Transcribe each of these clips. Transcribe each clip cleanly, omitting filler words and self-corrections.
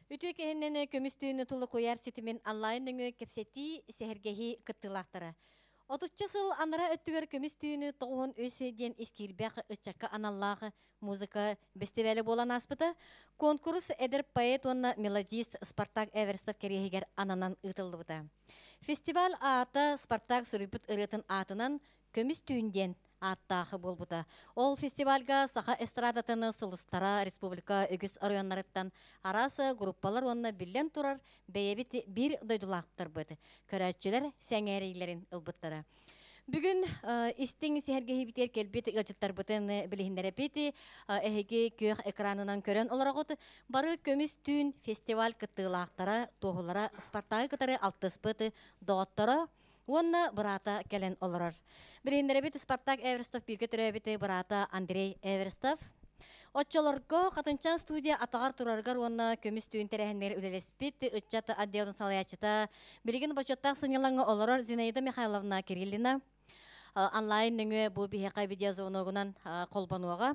Үтүө киһиннэн көмүс түүнү тулу куйаар ситимин онлайн нөҥүө кэпсэтии, сэһэргэһии кыттыылаахтара. Отучча сыл анараа өттүгэр көмүс түүнү 93 диэн ис киирбэх ыччакка аналлаах музыка бэстибээлэ буолан ааспыта. Конкурс эдэр поэт уонна мелодист Спартак Эверстов кэриэһигэр ананан ыытыллыбыта. Фестиваль аата Спартак суруйбут ырыатын аатынан Көмүс түүн диэн ааттаах буолбута. Ол фестивальга саха эстрадатын сулустара республика үгүс оройуоннарыттан араас группалар уонна биллэн турар бэйэбит биир дойдулаахтарбыт көрөөччүлэр сэҥээриилэрин ылбыттара. Бүгүн истиҥ сэһэргэһиибитигэр кэлбит ыалдьыттарбытын билиһиннэрэбит. Эһиги күөх экранынан көрөн олороҕут. Бары Көмүс түүн фестиваль кыттыылаахтара, туоһулара Спартагы кытары алтыспыт доҕотторо Уонна быраата кэлэн олорор. Билиһиннэрэбит Спартак Эверстов бииргэ төрөөбүт быраата Андрей Эверстов. Оччолорго Хатынчан студия атаҕар турарыгар уонна көмүс түүн тэрээһиннэр үлэлэспит ыччат отделын салайааччыта, билигин бочуоттаах сынньалаҥҥа олорор Зинаида Михайловна Кириллина онлайн нөҥүө бу биһиэхэ видеозвоногунан холбонуоҕа.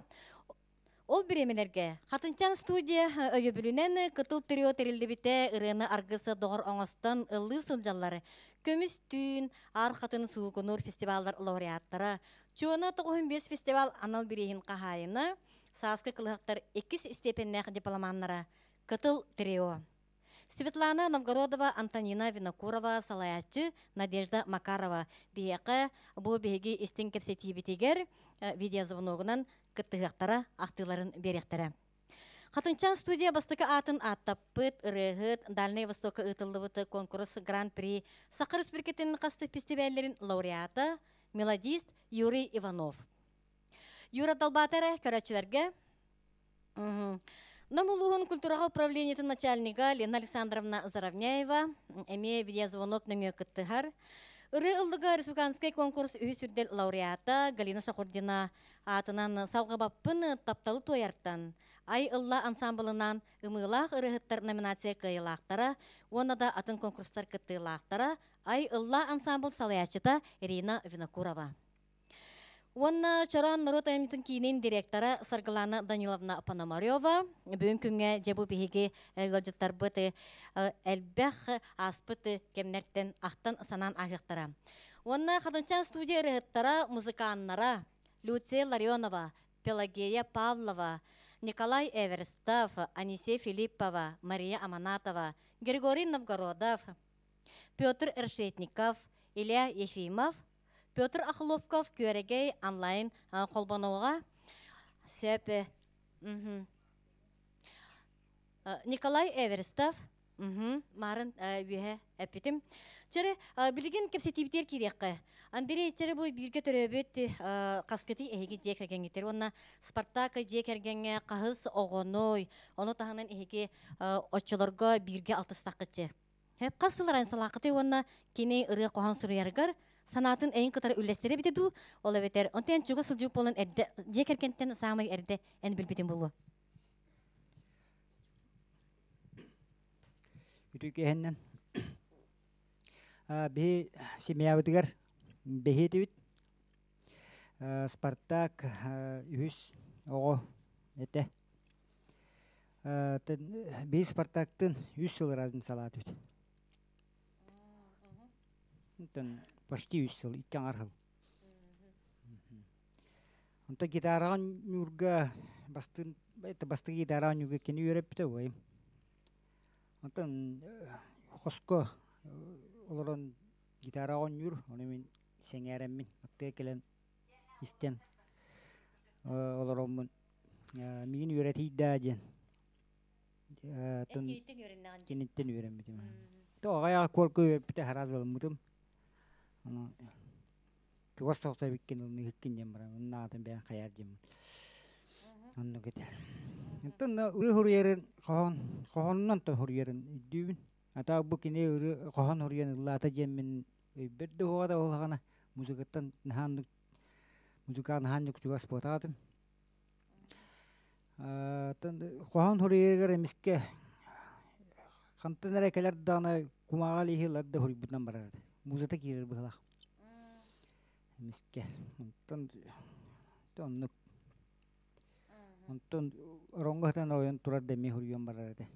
Ол бириэмэлэргэ Хатынчан студия өйөбүлүнэн Кытыл трио тэриллибитэ ырыаны аргыс доҕор оҥостон ыллыы сылдьаллар. Көмүс түүн, Аар Хатын Суукунуур фестиваллар лауреаттара, Чуона 95 фестивал анал бирииһин хаһаайына, Сааскы кылыһахтар иккис степеннээх дипломаннара Кытыл трио. Светлана Новгородова, Антонина Винокурова, салайааччы Надежда Макарова биһиэхэ бу биһиги истиҥ кэпсэтиибитигэр видеозвоногунан кыттыһыахтара, ахтыыларын биэриэхтэрэ. Хатынчан студия бастакы аатын ааттаппыт, ырыаһыт, Дальнай Востокка ыытыллыбыт конкурс Гран-при Саха Республикатын хас фестивалларын лауреата, мелодист Юрий Иванов. Юра Далбаатара көрөөччүлэргэ Нам улууһун культураҕа управлениетын начальнига Лена Александровна Заровняева эмиэ видеозвонок нөҥүө кыттыһар. Ырыа ыллыга республиканскай конкурс үһүс үрдэл лауреата Галина Шахурдина аатынан Салҕыбаппын тапталы туойартан Ай ылла ансамблынан ымыылаах ырыаһыттар номинация кыайыылаахтара уонна да атын конкурстар кыттыылаахтара Ай ылла ансамбл салайааччыта Ирина Винокурова. Уонна Чороон норуот айымньытын киинин директора Саргылана Даниловна Пономарева бүгүн күҥҥэ дьэ бу биһиги ыалдьыттарбыт элбэх ааспыт кэмнэртэн ахтан санаан ааһыахтара. Уонна Хатынчаан студия ырыаһыттара, музыканнара Люция Ларионова, Пелагея Павлова, Николай Эверстов, Анисия Филиппова, Мария Аманатова, Григорий Новгородов, Петр Решетников, Илья Ефимов, Петр Охлопков Күөрэгэй онлайн холбонууга сөп. Николай Эверстов марын үөһэ эппитим. Чere билигин кэпсэтиибитигэр киириэххэ. Андрей чere бу бииргэ төрөөбүт хаскыты эһиги дьиэ кэргэҥҥитэр уонна Спартак дьиэ кэргэҥҥэ хаһыс оҕоной, ону таһынан эһиги оччолорго бииргэ алтыстаххытчы. Хас сыл раньсалааххытый уонна кини ырыа-хоһоон суруйарыгар санаатын эйин кытары үллэстэрэ эбитэ дуу, ол эбэтэр онтон эн чугас сылдьыбыт буолан эрдэ дьиэ кэргэнтэн саамай эрдэ эн билбитин буолуо. Үтүө киэһэннэн биһи семьябытыгар бэһиэтибит Спартак үһүс оҕо этэ. Биһи Спартактын үс сыл разницалаат эбит. Онтон почти үс сыл, икки аҥар сыл. Онтон гитараҕа ньуурга бастыын бастакы гитараҕа ньуурга кини үөрэппитэ убайым. Онтон хоско олорон гитараҕа оонньуур, ону мин сэҥээрэммин аттыга кэлэн истэн олороммун миигин үөрэтий даа диэн киниттэн үөрэммитим тоҕо куорка үөрэппитэ араас ылыммытым чугас соҕус эбиккин ылыныыһыккын диэн баран онно бэйэн хайаар диэммин оннук этэ онтон ырыа суруйарын хоһоон хоһоонунан суруйарын өйдүүбүн а бу кини ырыа хоһоон суруйан ыллаата диэммин өйбөр да уоҕа да буоллаҕына музыкаттан наһаа музыкаҕа наһаа чугас буотаатым Хоһоон суруйарыгар эмискэ хантан эрэ кэлэр даҕаны кумааҕы илииһи ылар да суруйбутунан барар этэ. Музыка киирэр быһыылаах. Эмискэ. Онтон оннук. Онтон ороҥҥо сытан ойон турар да эмиэ суруйан барар этэ.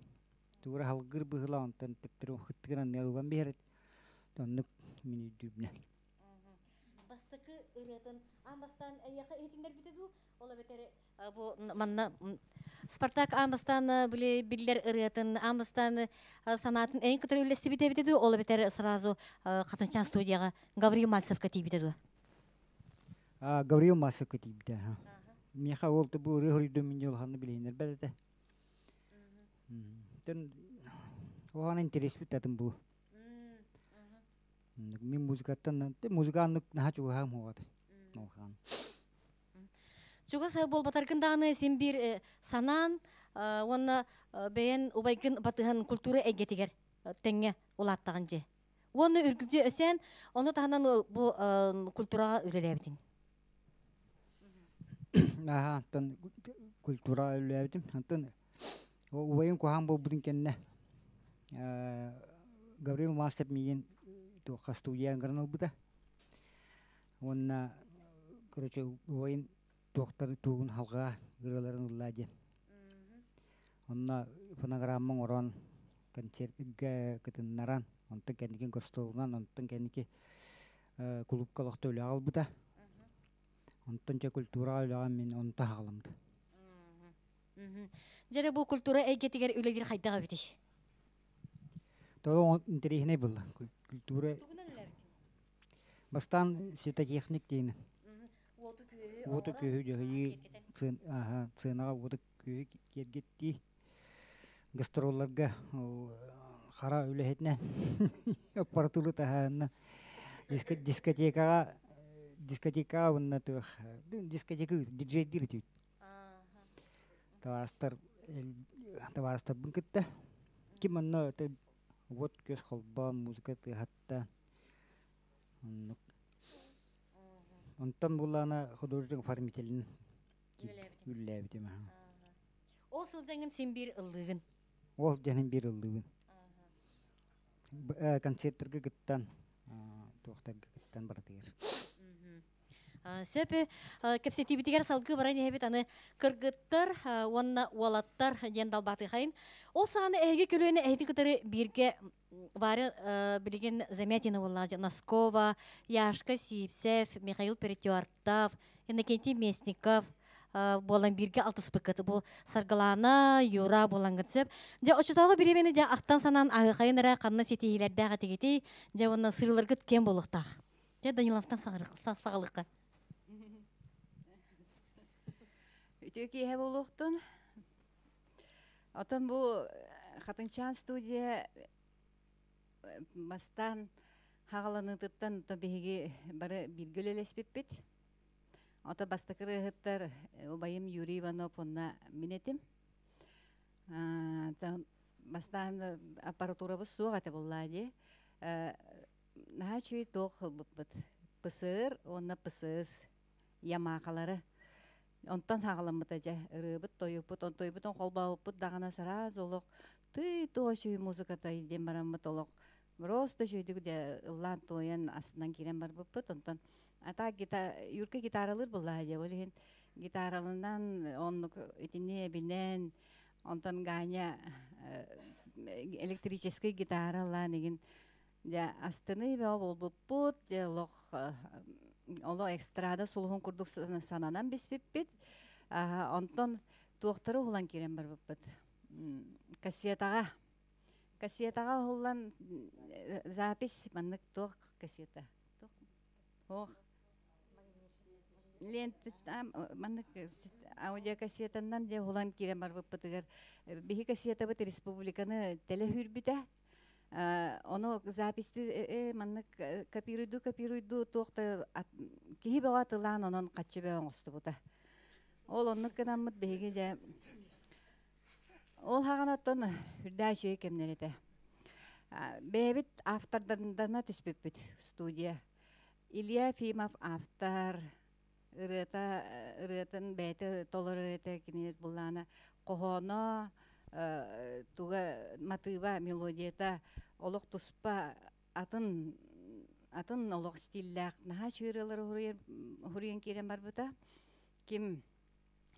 Тугура халгыр быһыла онтон төптөрү хыттыгын анныгар уган биэрэр. Оннук мин өйдүүбүнэн. Бастакы ырыатын аан бастаан эйиэхэ иһитиннэрбитэ дуу? Ол эбэтэр бу манна Спартак аан бастаан били биллэр ырыатын аан бастаан санаатын эйин кытары үллэстибитэ эбитэ дуу? Ол эбэтэр сразу Хатынчан студияҕа Гаврил Мальцевка тиийбитэ дуу? Гаврил Мальцевка тиийбитэ. Миэхэ ол бу ырыа хоруйдум мин дьылханны билиһиннэрбэт этэ. Тэн оҕаны интэриэспит атын бу. Мин музыкаттан музыканнык наһаа чугаһаам хуоҕат. Олхан. Чугас буолбатаргын даҕаны син биир санаан уонна бэйэн убайгын батыһан культура эйгэтигэр тэҥҥэ улааттаҕын дьэ. Уонна үргүлдьү өсөөн, ону таһынан бу культураҕа үлэлээбитиҥ. Аха, антон культураҕа үлэлээбитим. Антон убайым куһаҕан буолбутун кэннэ Гаврил Мастер миигин туохха студия ыҥыран ылбыта. Уонна короче убайын туохтарын тугун халҕаа ырыаларын ыллаа диэн. Онно фонограмма оҥорон, концертгэ кытыннаран, онтон кэнники гостуолунан, онтон кэнники кулуупка олохто үлэҕэ ылбыта. Онтон дьэ культураҕа үлэҕэ мин онто хаҕаламмыта. Дьэрэ бу культура эйгэтигэр үлэлиир хайдах эбитий? Тоҕо интэриэһинэй буолла. Культура Бастаан светотехник диэни. Уоту күөһү дьаһайыы сценаҕа уоту күөһү киэргэттии гастролларга хара үлэһитинэн аппаратура таһаанна дискотекаҕа дискотекаҕа уонна туох дискотека диджейдиир этибит табаарыстар табаарыстарбын кытта ким онно уот күөс холбоон музыка тыаһатта оннук онтон буллаана художник оформителин үллээбитим Ол сылдьаҥҥын син биир ыллыыгын. Ол дьэнин биир ыллыыбын. Концерттарга кыттан, туохтарга кыттан барытыгар. Сөп кэпсэтиибитигэр салгыы баран иһэбит аны кыргыттар уонна уолаттар диэн далбаатыхайын. Ол саҕана эһиги көлүөнэ эһити кытары бииргэ Варя билигин Замятина буоллаҕа Носкова, Яшка Сивцев, Михаил Перетертов, Иннокентий Местников буолан бииргэ алтыспыккыт. Бу Саргылаана, Юра буолаҥҥыт сөп. Дьэ, оччотооҕу бириэмэни дьэ ахтан санаан аһыахайын эрэ ханна ситиһиилэрдээх этигитий? Дьэ, уонна сырыыларгыт киэн буолуохтаах. Дьэ, Даниловтан саҕалыахха. Үтүө киэһэ буолуохтун. Отон бу Хатыҥчаан студия бастаан хаҕаланыытыттан то биһиги бары бииргэ үлэлэспиппит. Ото бастакы ырыаһыттар убайым Юрий Иванов уонна мин этим. Бастаан аппаратурабыт суох этэ буллаа дии. Наһаа үчүгэй туох ылбыппыт. ПСР уонна ПСС Ямахалары. Онтон саҕаламмыта дьэ ырыабыт, тойукпут, онтойбутун холбообуппут даҕаны сараас олох тыы туох үчүгэй музыкатай диэн бараммыт олох просто үчүгэйдик дьэ ыллаан туойан астынан киирэн барбыппыт. Онтон ата гита Юрка гитаралыыр буоллаҕа дьэ ол иһин гитаралынан оннук итини эбинэн онтон Ганя электрическэй гитара ылаан игин Дьэ, астыныы бөҕө буолбуппут, дьэ, олох олох эстрада сулуһун курдук сананан биспиппит. Онтон туохтары уһулан киирэн барбыппыт. Кассетаҕа. Кассетаҕа уһуллан запись маннык туох кассета? Туох? Лента маннык аудиокассетаннан дьэ уһулан киирэн барбыппытыгар биһи кассетабыт республиканы теле хүрбүтэ. Ону записи маннык копируйду копируйду туох да киһи бөҕө атылаан онон хаччы бөҕө оҥостубута. Ол оннук гынаммыт биһиги дьэ ол хаҕана оттон үрдээх үчүгэй кэмнэр этэ. Бэйэбит автордарына түспүппүт студия. Илья Ефимов автор, ырыата ырыатын бэйэтэ толорор этэ кини буллаана хоһооно туга матыыба мелодията олох туспа атын атын олох стиллээх наһаа үчүгэй ырыалары уһуруйан киирэн барбыта ким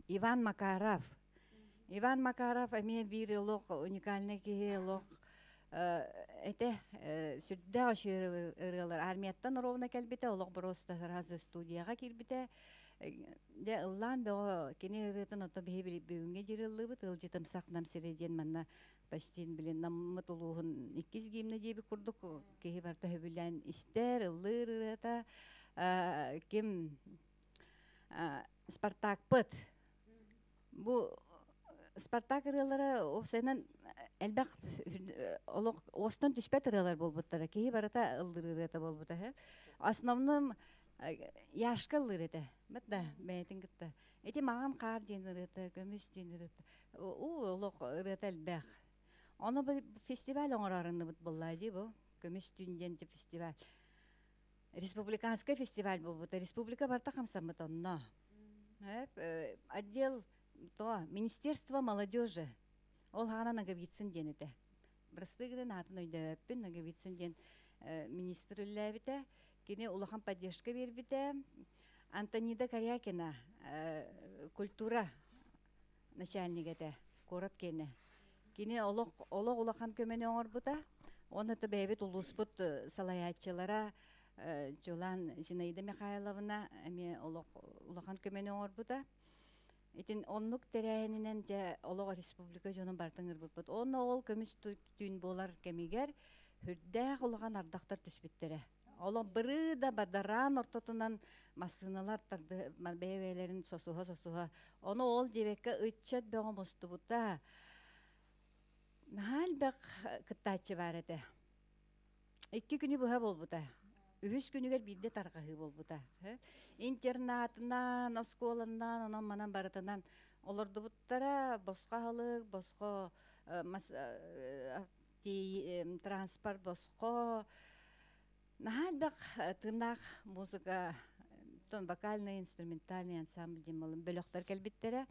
Иван Макаров. Иван Макаров эмиэ биир олох уникальный киһи олох этэ сүрдээх үчүгэй ырыалар армияттан ровно кэлбитэ олох просто сразу студияҕа киирбитэ дьэ ыллаан бөҕө кини ырыатын ото биһи бүгүҥҥэ диэри ыллыыбыт ыалдьытымсах нам сирэ диэн манна почти блин наммыт улууһун иккис гимнэ диэбит курдук киһи барыта сөбүлээн истэр ыллыыр ырыата ким Спартакпыт Бу Спартак ырыалара уопсайынан элбэх олох уостан түспэт ырыалар буолбуттара. Киһи барыта ыллыыр ырыата буолбута. Основном Яшка ыллыыр этэ. Бат да бэйэтин кытта. Ити маҕан хаар диэн ырыата, көмүс диэн ырыата. Уу олох ырыата элбэх. Ону бу фестиваль оҥорооруннубут буоллаа дии бу. Көмүс түүн диэн фестиваль. Республиканскай фестиваль буолбута. Республика барыта хамсаммыт онно. Отдел то Министерство молодежи. Ол хаана Наговицын диэн этэ. Бырастыы гынан аатын өйдөөбөппүн. Наговицын диэн министр үллээбитэ. Кини улахан поддержка биэрбитэ. Антонида Корякина культура начальнига этэ, куорат киэнэ. Кини олох олох улахан көмөнү оҥорбута. Уонна то бэйэбит улууспут салайааччылара Дьулаан Зинаида Михайловна эмиэ олох улахан көмөнү оҥорбута. Итин оннук тэрээһининэн дьэ олох республика дьонун барытын ыҥырбыппыт. Онно ол көмүс түүн буолар кэмигэр үрдээх улахан ардахтар түспүттэрэ. Олох бырыы да бадараан ортотунан массыыналар тарды бэйэ-бэйэлэрин сосуһа-сосуһа. Ону ол диэбэккэ ыччат бөҕө мустубута. Наһаа элбэх кыттааччы баар этэ. Икки күнү быһа буолбута. Үһүс күнүгэр биирдэ тарҕаһыы буолбута. Интернатынан, оскуоланан, онон-манан барытынан олордубуттара. Босхо аһылык, босхо транспорт босхо. Наһаа элбэх тыыннаах музыка, вокальный, инструментальный ансамбль диэн бөлөхтөр кэлбиттэрэ.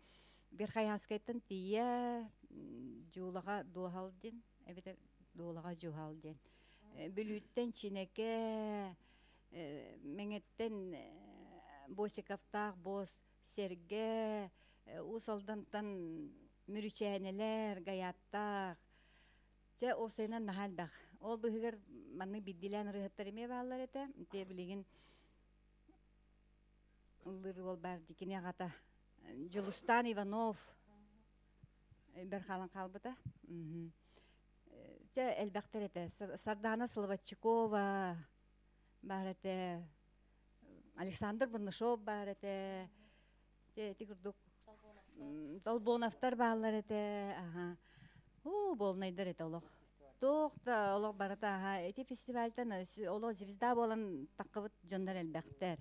Верхоянскайтан тиийэ Дьуулаҕа Дуоһал диэн, эбэтэр Дуолаҕа Дьуһал диэн. Бүлүүттэн Чинэкэ, Мэҥэттэн Босиковтаах Бос Сэргэ, Уус Алдантан Мүрүчээнэлэр, Гаяттаах, Чэ, уопсайынан наһаа элбэх. Ол быһыгар маннык биирдиилээн ырыаһыттар эмиэ бааллар этэ. Ити билигин ыллыыр уол баар дии. Кини аҕата Дьулустаан Иванов бэр хаалан хаалбыта. Чэ, элбэхтэр этэ. Сардаана Слободчикова баар этэ. Александр Бурнашов баар этэ. Дьэ, ити курдук Толбоновтар бааллар этэ. Аха. Уу, буолнайдар этэ олох. Туох да олох барыта аха. Ити фестивальтан олох звезда буолан таххыбыт дьоннор элбэхтэр.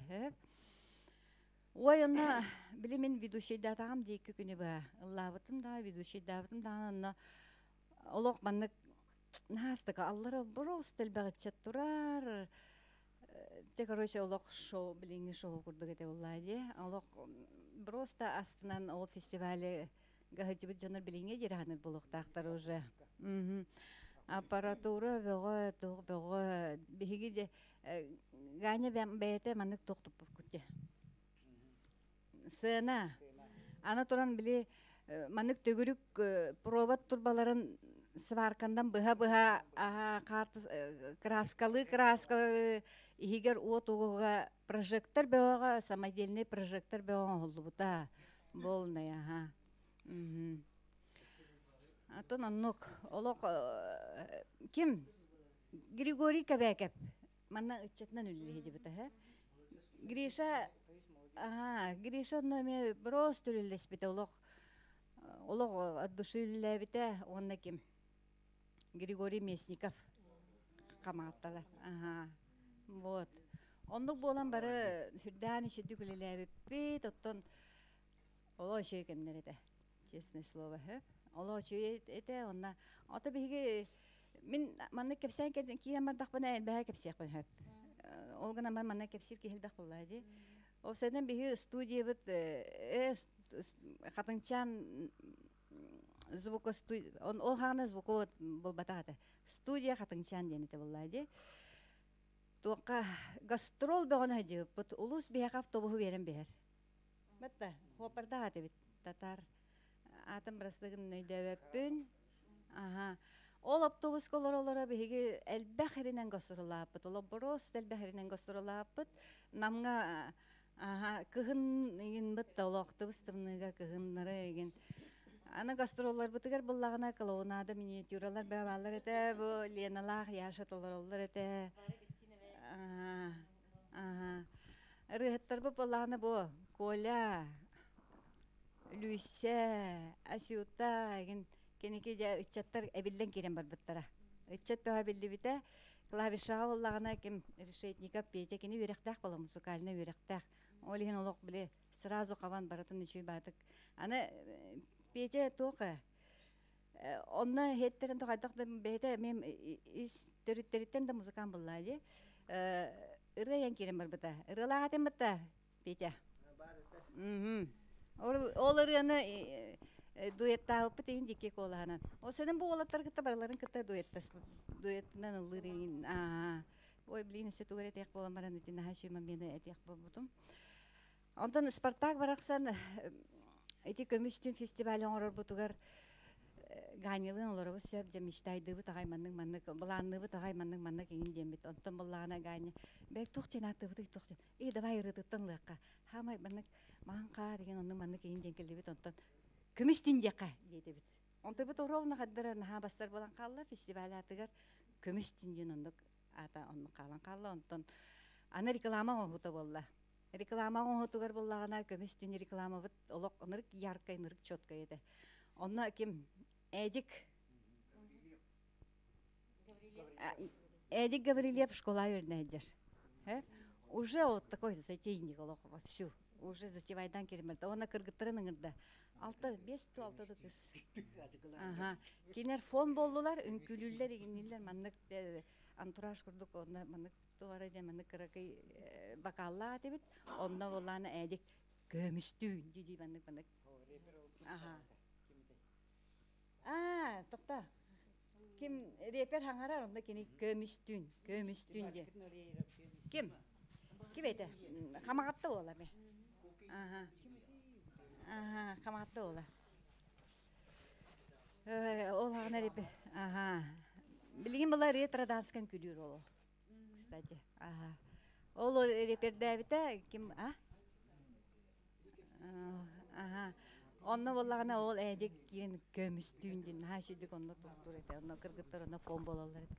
Ой, онно били мин ведущийдаатаҕым дии икки күнү быһа. Ыллаабытым да, ведущийдаабытым даҕаны онно олох маннык наһаастыка аллара просто элбэҕиччэ турар. Дьэ, короче, олох шоу, билиҥҥи шоу курдук этэ буоллаа дии. Олох просто астынан ол фестивали гаһыдьыбыт дьоннор билиҥҥи диэри ханык буолуохтаахтар уже. Аппаратура бөҕө, туох бөҕө. Биһиги де Ганя бэйэтэ маннык туох туппуккут дии. Сцена. Аны туран били маннык төгүрүк провод турбаларын сваркандан быһа-быһа хаартыс краскалыы краскалыы иһигэр уот угуга прожектор бөҕөҕө самодельный прожектор бөҕө оҥоһуллубута полный аха Атын оннук олох ким Григорий Кэбээкэп манна ыччатынан үлэлэһидибит аһа Гриша аха Гриша онно эмиэ просто үлэлэспитэ олох олох от души үлэлээбитэ уонна ким Григорий Местников хамаатталар аха вот оннук буолан бары сүрдээн үчүгдүк үлэлээбиппит оттон олох үчүгэй кэмнэр этэ честное слово олох үчүгэй этэ онно ото биһиги Мин маннык кэпсээн киирэн бардахпына элбэҕи кэпсиэхпин сөп. Ол гынан баран манна кэпсиир киһи элбэх буоллаа дии. Офсайдан биһи студиябыт Хатыҥчаан звуко ол хаҕана звуко буолбатах этэ. Студия Хатыҥчаан диэн этэ буоллаа дии. Туохха гастрол бөҕөнө сылдьыбыппыт. Улуус биһиэхэ автобуһу биэрэн биһэр. Батта, хуоппардаах этибит татар. Аатын бырастыгын өйдөөбөппүн. Аха. Ол автобуска олоро-олоро биһиги элбэх эринэн гастролааппыт. Олоббороос элбэх эринэн гастролааппыт. Намҥа аха кыһын игин бытта олоохтубус тымныыга кыһыннары игин. Аны гастролларбытыгар буллаҕына клоунада миниатюралар бааллар этэ, бу Леналаах Яша толороллор этэ. Аха. Аха. Ырыаһыттарбыт буоллаҕына бу Коля, Люся, Асюта игин кэники дьэ ыччаттар эбиллэн киирэн барбыттара. Ыччат бөҕө биллибитэ. Клавишаҕа буоллаҕына ким Решетников Петя кини үөрэхтээх буола музыкальнай үөрэхтээх. Ол иһин олох били сразу хабан барытын үчүгэй баатык. Аны Петя туох онно иһэттерин хайдах да бэйэтэ эмиэ ис төрүттэриттэн да музыкант буллаа дии. Ырыа айан киирэн барбыта. Ырыалаах этим бытта, Петя. Ол ырыаны дуэттаабыппыт иһин дикки куолаһынан. Ол сенен бу уолаттар кытта барыларын кытта дуэттаспыт. Дуэтынан ыллыыр иһин. Ой, блин, өссө тугар этиэх буолан баран ити наһаа үчүгэй момент этиэх буолбутум. Онтон Спартак барахсан ити көмүс түн фестиваль оҥорорбутугар Ганилыын олоробут сөп дьэ мечтайдыыбыт аҕай маннык маннык былаанныыбыт аҕай маннык маннык иҥин диэммит онтон буллаҕына Ганя бэл туох диэн ааттыыбытый туох диэн и давай ырыатыттан ылыахха хаамай маннык маҥан хаар деген оннук маннык иҥин диэн кэллибит онтон көмүс түн диэххэ диэтибит онтубут ровно хардара наһаа бастар буолан хаалла фестиваль аатыгар көмүс түн диэн оннук аата оннук хаалан хаалла онтон аны реклама оҥоһуута буолла Реклама оҥоһутугар буллаҕына көмүс түн рекламабыт олох ынырык яркай, ынырык четкай этэ. Онно ким Эдик Эдик Гаврильев школа үөрэнэ Уже вот такой затейник олох вовсю. Уже затевайдан киримэлт. Онно кыргыттарын ыҥырда. Алта, бес ту алта да кыз. Ага. Кинер фон боллулар, үҥкүүлүүллэр, игинниллэр маннык антураж курдук онно маннык Туора диэн маннык кыракый бакааллаах этибит. Онно буоллаана Эдик көмүстүүн дии маннык маннык. Аха. Аа, тохта. Ким репер хаҥарар, онно кини көмүстүүн, көмүстүүн диэн. Ким? Ким этэ? Хамаҕатта уола ме. Аха. Аха, хамаҕатта уола. Ол аҕына репер. Аха. Билигин была ретро-данскан күлүүр ол. Кстати, ага. Ол репердээбитэ ким а? Аха. Онно буоллаҕына ол Эдик киин көмүстүүн диэн наһаа үчүгдүк онно туттур этэ. Онно кыргыттар онно фон буолаллар этэ.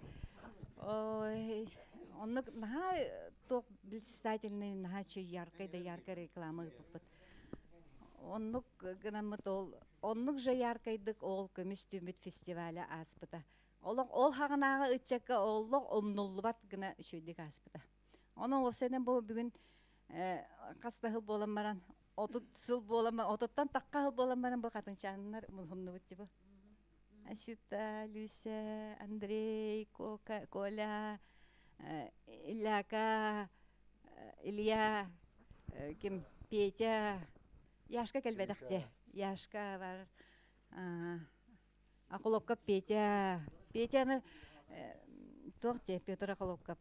Ой, оннук наһаа туох блистательный, наһаа үчүгэй яркай да яркай реклама ыыппыппыт. Оннук гынаммыт ол оннук же яркайдык ол көмүс түүммүт фестиваля ааспыта. Олох ол хаҕынааҕы ыччакка олох умнуллубат гына үчүгэйдик ааспыта. Онон уопсайынан бу бүгүн хас да сыл буолан баран, 30 сыл буолан, отуттан тахха сыл буолан баран бу хатыҥчааннар мулһуннубут бу. Асюта, Люся, Андрей, Кока, Коля, Иляка, Илья, ким Петя, Яшка кэлбэтэх Яшка бар. Акуловка Петя. Петяны туох диэ Петр Акуловка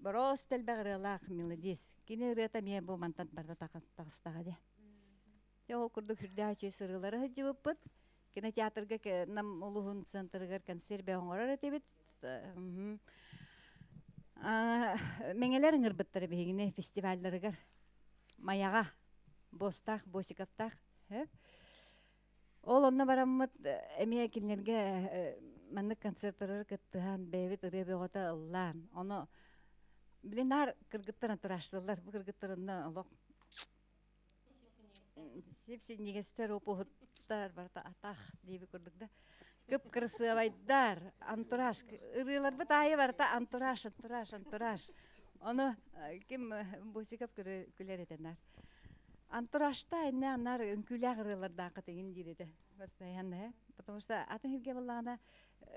бороос тэлбэх ырыалаах мелодист. Кини ырыата эмиэ бу мантан барда таҕыстаҕа дии. Дьэ ол курдук үрдээх үчүгэй сырыылары сылдьыбыппыт. Кинотеатрга Нам улууһун центрыгар концерт бөҕө оҥорор этибит. Мэҥэлэр ыҥырбыттара биһигини фестивалларыгар Майаҕа Бостаах, Босиковтаах. Ол онно бараммыт эмиэ кинилэргэ маннык концертары кыттыһан бэйэбит ырыа бөҕөтө ыллаан ону блин наар кыргыттар антуражтыыллар бу кыргыттар онно олох сип-синньигэстэр опуһуттар барыта атах диэби курдук да кып-кырасыабайдар антураж ырыаларбыт аайы барыта антураж антураж антураж ону ким Босиков күлэр этэ наар Антуражта инне анар үҥкүүлээх ырыалардааххыт иҥин диир этэ постоянно э потому что атын сиргэ буоллаҕына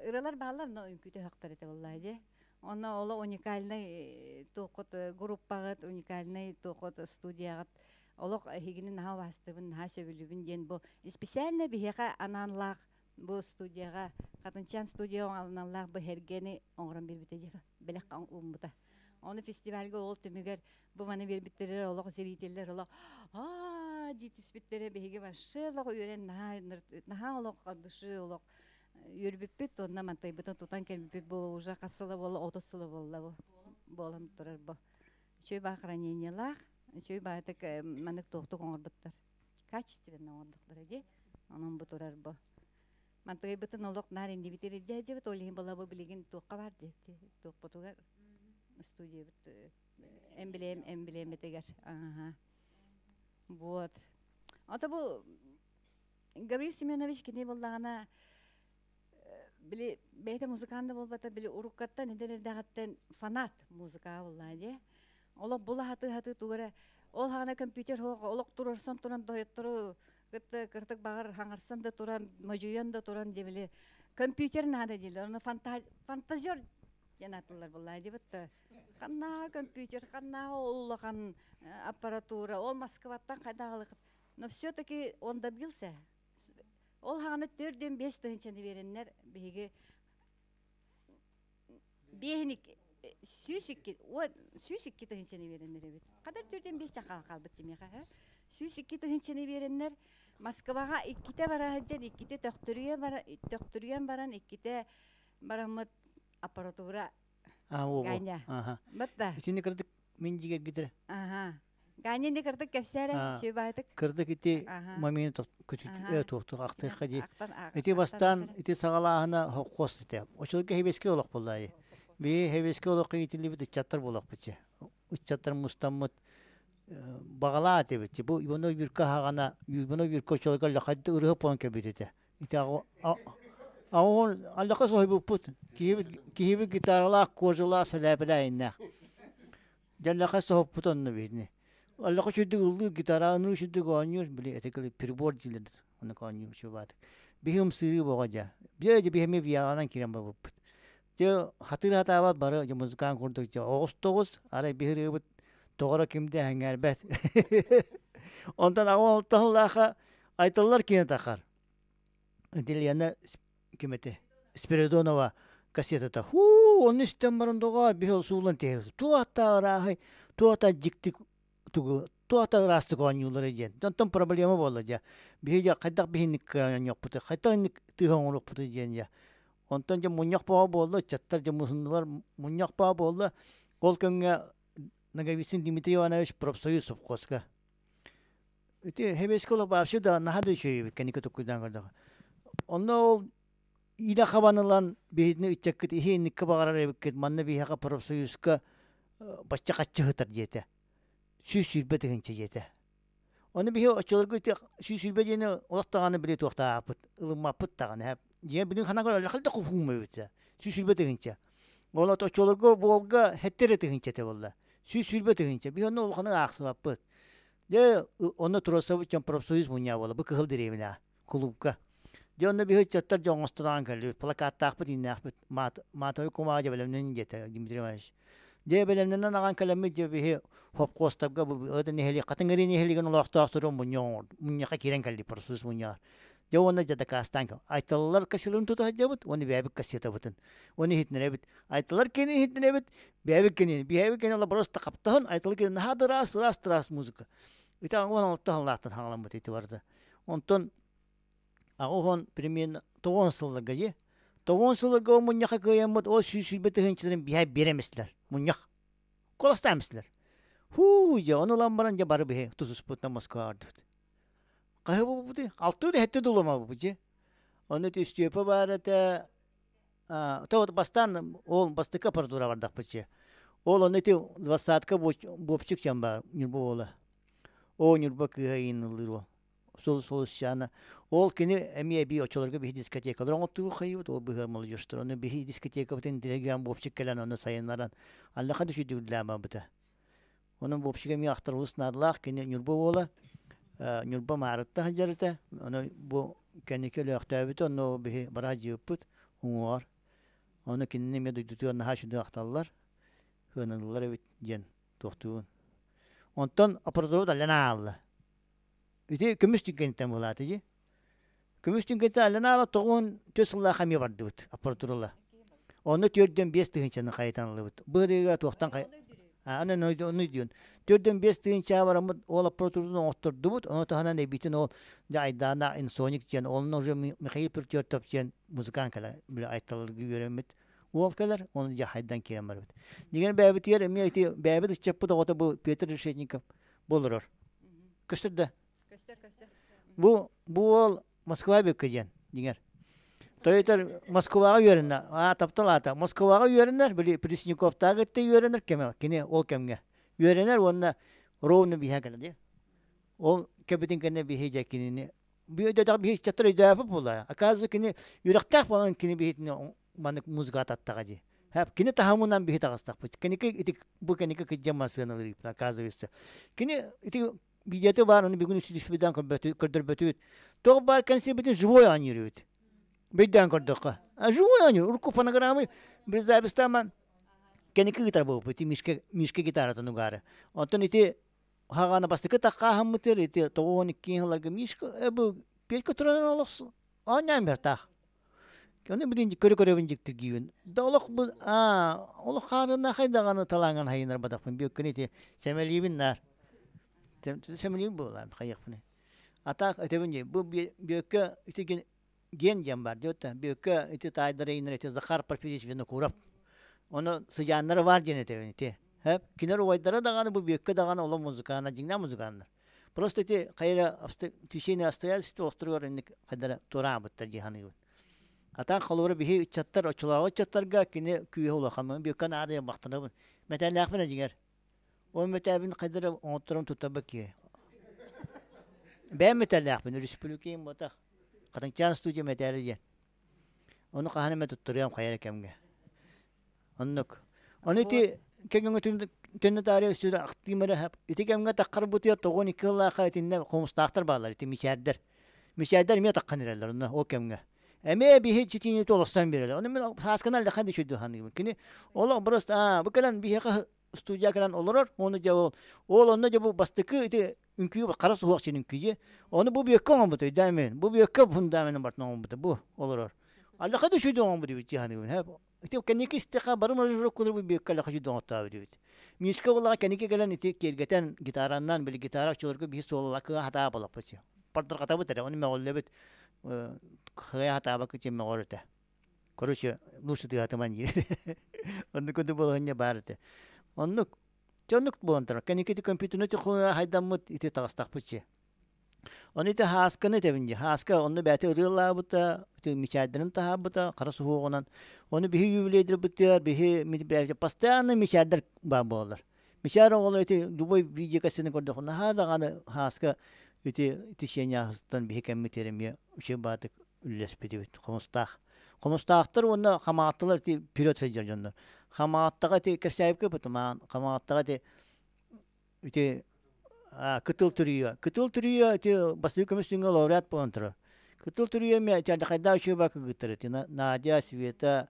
ырыалар бааллар но үҥкүүтэ өһөхтөр этэ буоллаа дии онно оло уникальный туоххут группаҕыт уникальный туоххут студияҕыт олох эһигини наһаа убаастыыбын наһаа сөбүлүүбүн диэн бу специально биһиэхэ анаанлаах бу студияҕа Хатынчаан студия аналлаах бу эргэни оҥорон биэрбитэ дии бэлэх ууммута ону фестивальга ол түмүгэр бу маны биэрбиттэрэ олох зрителлэр олох аа. дии түспүттэрэ биһиги вообще олох үөрэн наһаа наһаа олох души олох үөрбүппүт онно мантайбытын тутан кэлбиппит бу уже хас сыла буолла 30 сыла буолла бу буолан турар бу үчүгэй баа хранениелаах үчүгэй баатык маннык туохтук оҥорбуттар качественно оҥордохторо дии онон бу турар бу мантыгайбытын олох наар иннибит ирдээдьибит ол иһин была бу билигин туохха бар дии туохпутугар студиябыт эмблем эмблеметигэр аха вот ото бу Гаврил Семенович кини буоллаҕына били бэйэтэ музыкант да буолбата били уруккаттан эдэр эрдэҕиттэн фанат музыкаҕа буоллаҕа дии олох була сатыы сатыы тугу эрэ ол хаҕана компьютер суох олох турарсан туран тойоттору кытта кыртык баҕар хаҥарсан да туран модьуйан да туран дии били компьютер наада дииллэр ону фантазер диэн ааттыыллар буоллаҕа дии бытта ханнааҕы компьютер ханнааҕы ол улахан аппаратура ол Москваттан хайдах но все-таки он добился. Ол хаҕана 4-5 тыһыынчаны биэрэннэр биһиги биэһин 102 тыһыынчаны биэрэннэр эбит. Хадар 4-5 чан хаалбыт тимиэхэ. 102 тыһыынчаны биэрэннэр Москваҕа иккитэ бара сылдьан иккитэ төхтөрүйэн баран төхтөрүйэн баран иккитэ бараммыт аппаратура Ганя. Батта. Итини кырдык мин дьигэргитер. Аха. Ганя не кырдык кэпсээрэ, чүбаатык. Кырдык ити момент туохтук ахтыахха ди. Ити бастаан ити саҕалааһына хос ите. Очолорго хебеске олох буллаайы. Би хебеске олохко итиллибит ыччаттар буолуохпут. Ыччаттар мустаммыт бағалаа этибит. Бу Иванов Юрка хаҕана Иванов Юрка очолорго лахайды ырыһы пон кэбит этэ. Ити аҕон аллака соһуйбуппут. Киһибит гитаралаах, кожалаах, сэлээпэлээйиннээх. Дьаллаха соһуппут онно биһини. Аллаха үчүгдүк ыллыыр, гитарааны үчүгдүк оонньуур, били этикали прибор дииллэр онно оонньуур үчүгэй Биһи ымсыырыы боҕо дьэ. Дьэ дьэ биһи эмиэ виаҕанан киирэн барбыппыт. Дьэ хатыыр хатаабат бары дьэ музыкант курдук дьэ оҕус тоҕус, арай биһи ырыабыт тоҕоро кимдэ сэҥээрбэт. Онтон аҕа олтоһуллааха айтыллар киинэ тахар. Итильяна ким этэ Спиридонова кассетата хуу онну истэн баран доҕоор биһи ол суулан тиһэ туохта ырааһый туохта дьикти тугу туохта ыраастык оонньуулара диэн онтон проблема буолла дьэ биһи дьэ хайдах биһинник оонньуохпутуй хайдах инник тыаһа оҥоруохпутуй диэн дьэ онтон дьэ мунньах бөҕө буолла ыччаттар дьэ муһуннулар мунньах бөҕө буолла ол көҥҥэ Ноговицын Дмитрий Иванович профсоюз совхозка Ити Хебеске олох вообще да наһаа да үчүгэй эбит кэнники туккуйдаан көрдөххө. Онно ол иилэ хабан ылан биһитини ыччаккыт иһи инникке баҕарар эбиккит манна биһиэхэ профсоюзка бачча хаччы сытар диэтэ. 120 тыһыынча диэтэ. Ону биһи оччолорго ити 120 диэни олох даҕаны били туохтаахпыт, ылыммаппыт даҕаны. Дьиэ билин ханан көрө да куһуум эбит. 120 тыһыынча. Ол оччолорго буолга хеттер тыһыынча этэ буолла. 120 тыһыынча. Биһи онно улаханы аахсыбаппыт. Дьэ, онно туруорсабыт дьон профсоюз мунньаҕа буолла, бу Кыһыл дэриэбинэҕэ, кулуупка. Дьэ, онно биһи ыччаттар дьон оҥостон кэллибит, плакаттаахпыт, ииннээхпит, маатовый кумааҕы дьэ бэлэмнэнин диэтэ Дмитрий Иванович. Дьэ, бэлэмнэнэн аҕан кэлэммит дьэ биһи хопкуостарга бу нэһилиэк хатыҥ эрии нэһилиэгин олохтоохторун мунньахха киирэн кэллибит профсоюз мунньаҕар. Дьэ уонна дьэ дакаастаан айталлар кассиларын тута сылдьабыт уонна бэйэбит кассетабытын уонна иһитинэрэбит. Айталлар кини иһитинэбит, бэйэбит кини, бэйэбит кини ола просто хаптаһын, айталлар кини наһаа да ыраас, ыраас, ыраас музыка. Ити 16 сыллаахтан хаҥаламмыт ити барыта. Онтон аҕа примерно тоҕон сылларга дии. Тоҕон сылларга ол мунньахха кыайаммыт ол 120 тыһыынчаларын биһэ биэрэмэстилэр. Мунньах. Колостаамыстылар. Хуу, дьэ, ону ылан баран дьэ бары биһи тутуспутунан Москваҕа бардыбыт. Хаһы буолбутуй? Алтыыр эһэтти дулама бу. Ону ити Степа баар этэ, то бастаан ол бастакы аппаратура бардахпыт че. Ол ону ити двадцатка буопчук диэн баар Ньурба уола. Оо Ньурба кыыһа ыйыныллыыр ол. Сол солусчаана. Ол кини эмиэ эбии оччолорго биһи дискотекалар оҥоттугу хайыбыт ол быһыар молодежтар. Ону биһи дискотекабытын интеллигент буопчук кэлэн ону сайыннаран аллаха да үчүгдүк барбыта. Онон буопчук эмиэ ахтар олус наадалаах кини Ньурба уола Ньурба Маарытта сылдьар этэ. Ону бу кэнники өлөөхтөөбүтэ, онно биһи бараа дьиэбиппит уҥуоҕар. Ону кинини эмиэ дойдутугар наһаа үчүгэй ахталлар, сыаналыыллар эбит диэн туохтуубун. Онтон аппаратурабыт аллан аалла. Ити көмүс түҥкэниттэн буолаата дии. Көмүс түҥкэниттэн аллан аала 94 сыллаах эмиэ бардыбыт аппаратурала. Онно 405 тыһыынчаны хайытан ыллыбыт. Бу ырыага туохтан хай... Аны ону диэн. 45 тыһыынча бараммыт ол аппаратураны оҥоттордубут, ону таһынан эбиитин ол дьэ Айдаана Инсоник диэн, онно уже Михаил Пертертов диэн музыкант кэлэр, били айталарга үөрэммит уол кэлэр, оны дьэ хайдан киирэн барбыт. Дигэн бэйэбитигэр эмиэ ити бэйэбит ыччаппыт оҕото бу Петр Решетников болорор. Көстөр да? Көстөр, көстөр. Бу уол Москва бүккэ диэн, дигэр. Тойтор Москваҕа үөрэнэ, аа таптал аата Москваҕа үөрэнэр, били Пресняковтааҕы кытта үөрэнэр кэмэ, кини ол кэмҥэ үөрэнэр уонна ровно биһэ кэлэ дии. Ол кэбитин кэннэ биһи дьэ кинини өйдөтөх биһи ыччаттар өйдөөпүт буолла. Оказывается, кини үөрэхтээх буолан кини биһитини маннык музыка таттаҕа дии. Кини таһымынан биһи таҕыстахпыт. Киники ити бу кэники кыдьа массыыналар оказывается. Кини ити видеота баар, оны бүгүн үсүдүспүтэн көрдөрбөтүбүт. Тоҕо баар кэнсиэбитин живой оонньуурубут. Бүйдээн көрдөххө. Живой оонньуур. Урукку фонограммы бризабистааман кэники гитара буолбут. Ити мишка гитаратын угаары. Онтон ити хаҕана бастакы таххааһыммытыр ити 92 сылларга Мишка бу Петька туран олох оонньоон бертаах. Оны билин көрө-көрөбүн дьиктиргиибин. Да олох бу аа олох хаарына хайдаҕаны талааҥан хайынар батахпын бүөккүн ити сэмэлиибин наар. Сэмэлиибин буолаам хайыахпыный. Атаак этэбин дии бу бүөккэ ити ген диэн бар диэт бүөккэ ити таайдара иннэр ити Захар Порфирьевич Винокуров. Оны сыдьааннара бар диэн этэбин ити. Хэп кинилэр убайдара даҕаны бу бүөккэ даҕаны олох музыкаана дьиҥнээх музыкааннар. Просто ити хайра течение обстоятельств остуругар инник хайдара туораабыттар дии саныыбын. Атаан холобура биһи ыччаттар оччолооҕу ыччаттарга кини күүһэ улахан бүөккэ наадыйа махтанабын. Мэтээллээхпин дьиҥэр. Ол мэтээбин хайдара оҥотторон туттарбат киһи. Бэйэм мэтээллээхпин, өрөспүүбүлүкэйим буотах. Хатыҥчаан студия мэтээлэ диэн. Ону хаһан эмэ туттарыам хайа эрэ кэмҥэ. Оннук. Ону ити кэҥҥэ төннө таарыйа өссө ахтыым эрэ ити кэмҥэ таххарбытыгар 92 сыллаахха итиннэ хомустаахтар бааллар ити мичээрдэр. Мичээрдэр эмиэ таххан эрэллэр онно ол кэмҥэ. Эмиэ биһи читиини толоссон биэрэллэр. Ону мин сааскынан лэхэн да саныыбын. Кини олох просто аа бу кэлэн биһиэхэ студия кэлэн олорор уонна дьэ ол ол онно дьэ бу бастакы ити үҥкүү хара суһуох син үҥкүү ону бу бүөккэ оҥорбут өйдөөмүн бу бүөккэ фундаменын бартын оҥорбута бу олорор аллаха да үчүгэй оҥорбут эбит дии саныыбын ити кэнники истэхэ бары мажороккулар бу бүөккэ аллаха үчүгэй оҥортообут эбит Мишка буоллаҕа кэнники кэлэн ити киэргэтэн гитараннан били гитара оччолорго биһи суолалакыга хатаа болоппут пардырҕатабыт эрэ ону мөҕүллэбит кыайа хатаабакка мөҕөр этэ. Короче, лучше тыатыман диир. Оннук курдук балаһыанньа баар этэ. Оннук. Дьэ оннук буолан турар. Кэнники ити компьютернай технология хайдаммыт ити таҕыстахпыт дьэ. Ону ити Һаасканы этэбин дии. Һааска онно бэйэтэ ырыалаабыта, ити мичээрдэрин таһаарбыта, хара суһуоҕунан. Ону биһи юбилейдэрбитигэр биһи постоянно мичээрдэр баар буолаллар. Мичээр оҕолор ити любой видеокассетаны көрдөххө наһаа даҕаны Һааска ити течениеһыттан биһи кэммитигэр эмиэ үчүгэй баатык үллэспитибит хомустаах. Хомустаахтар уонна хамаатталар ити вперед сылдьар дьоннор. Хамааттаҕа ити кэпсээбиккэ бутумаан, хамааттаҕа ити ити кытыл түрүйэ. Кытыл түрүйэ ити бастакы көмүс түҥҥэ лауреат буолан турар. Кытыл түрүйэ эмиэ чардахайдаах үчүгэй баакы кыттар ити Надя, Света,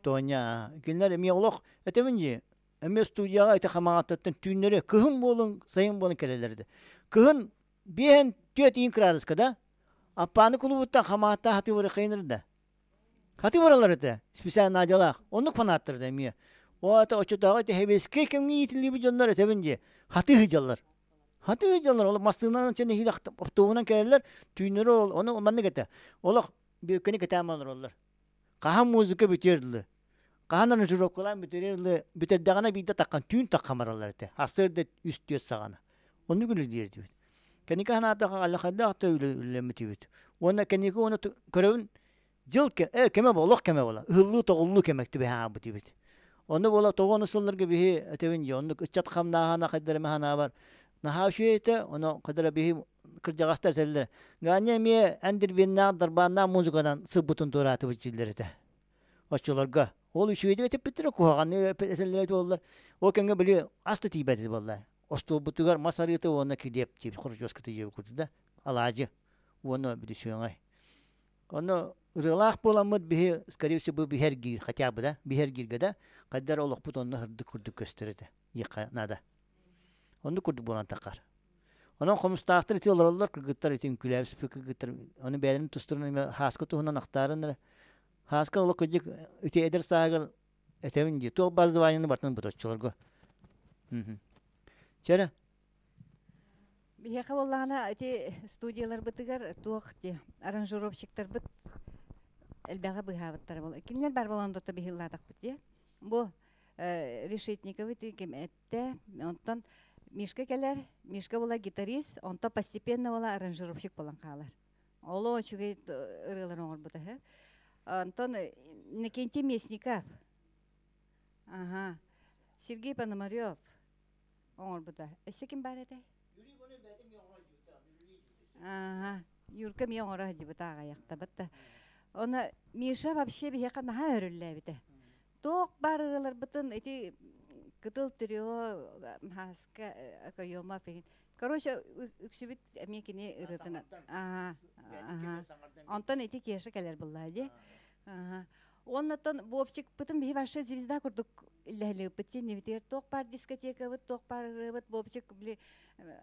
Тоня. Кинилэр эмиэ олох этэбин дии эмиэ студияҕа ити хамааттаттан түүннэри кыһын буолун, сайын буолун кэлэллэр этэ. Кыһын биэһэн түөрт иин кыраадыска да Аппааны кулубуттан хамааттаах хатыы барар хайыныр да. Хатыы бараллар этэ, специально Надялаах. Оннук фанаттар да эмиэ. О ата оччотооҕу ити хэбиэскэй кэмҥэ иитиллибит дьоннор этэбин дии. Хатыы сылдьаллар. Хатыы сылдьаллар. Ол массыынанан сен нэһиилэ автобуһунан кэлэллэр. Түүннэри ол ону маннык этэ. Олох бүөккэни кэтээн олороллор. Хаһан музыка бүтүөр дылы. Хаһан аранжировкалаан бүтүөр дылы бүтэрдэҕинэ биирдэ таххан түүн таххан бараллар этэ. Сарсыарда үс-түөрт саҕана. Оннук үлэлиир этибит. Кэнники санаатахха аллахайдаах да үлэлэммитибит. Уонна кэнники уонна көрөбүн дьыл кэмэ буола, олох кэмэ буола. Ыһыллыы-тоҕуллуу кэмэ түбэһэн хаалбыт этибит. Онно буола тоҕо сылларга биһи этэбин дии, оннук ыччат хамнааһына хайдара эмэ санаабар наһаа үчүгэй этэ, ону хайдара биһи кырдьаҕастар этэллэр. Ганя эмиэ эндирбиэннээх дарбааннаах музыканан сылбытын туораатыбыт дииллэр этэ. Оччолорго ол үчүгэйдик этиппиттэрэ, куһаҕаннык этэллэрэ буоллар. Ол кэмҥэ били ас да тиийбэт этэ буолла. Остуолбутугар мас арыыта уонна килиэп диэбит хоручуоската диэбит курдук да алаадьы уонна бүдүсүөҥэй. Онно ырыалаах буоламмыт биһи, скорее всего, биһэргиир хотя бы да, биһэргииргэ да, хайдар олохпут онно сырдык курдук көстөр этэ диэххэ наада. Оннук курдук буолан таххар. Онон хомустаахтар ити олороллор, кыргыттар ити үҥкүүлээбит кыргыттар, ону бэйэлэрин тустарынан эмэ Һааска туһунан ахтаарын эрэ. Һааска олох кырдьык ити эдэр сааһыгар этэбин дии, туох баар званиены бартын буточчуларга. Чэрэ. Биһиэхэ буоллаҕына ити студияларбытыгар туох ди аранжировщиктарбыт элбэҕи быыһаабыттара буолла. Кинилэр бар буолан дото биһиллаатахпыт дии. Бу Решетниковы ким эттэ, онтон Мишка кэлэр, Мишка була гитарист, онто постепенно була аранжировщик буолан хаалар. Олоо үчүгэй ырыаларын оҥорбута үһү. Онтон Иннокентий Местников, ага, Сергей Пономарев оҥорбута. Өссө ким баар этэй? Ага, Юрка эмиэ оҥоро сылдьыбыта аҕыйахтабыт да. Оны Миша вообще биһиэхэ наһаа өрүллээбитэ. Туох баар ырыаларбытын ити Кытыл трио, Хаска, Окоемов иһин. Короче, үксүбүт эмиэ кини ырыатынан. Ага, ага. Онтон ити Кеша кэлэр буллаа дии. Ага. Оннотон Вовчикпытын биһи вообще звезда курдук иллэһилибиппит синнибитигэр туох баар дискотекабыт, туох баар ырыабыт, Вовчик били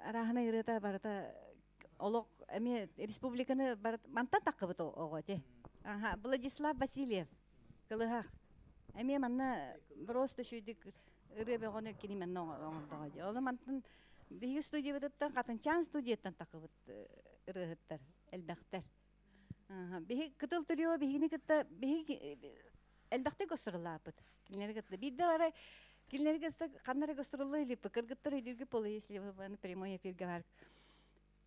арааһынай ырыата барыта олох эмиэ республиканы барыт мантан таххыбыт оҕо ити. Ага, Владислав Васильев Кылыһах. Эмиэ манна просто үчүгүйдүк ырыа бөҕөнү кини манна оҥордоҕо дии. Ону мантан биһиги студиябытыттан Хатынчаан студияттан таххыбыт ырыаһыттар элбэхтэр. Биһи Кытыл трио биһигини кытта биһиги элбэхтик гастроллааппыт. Кинилэри кытта биирдэ бары кинилэри кытта ханна эрэ гастроллуу илиппит. Кыргыттар өйдүүргүт буолуо, если вы прямой эфиргэ бар.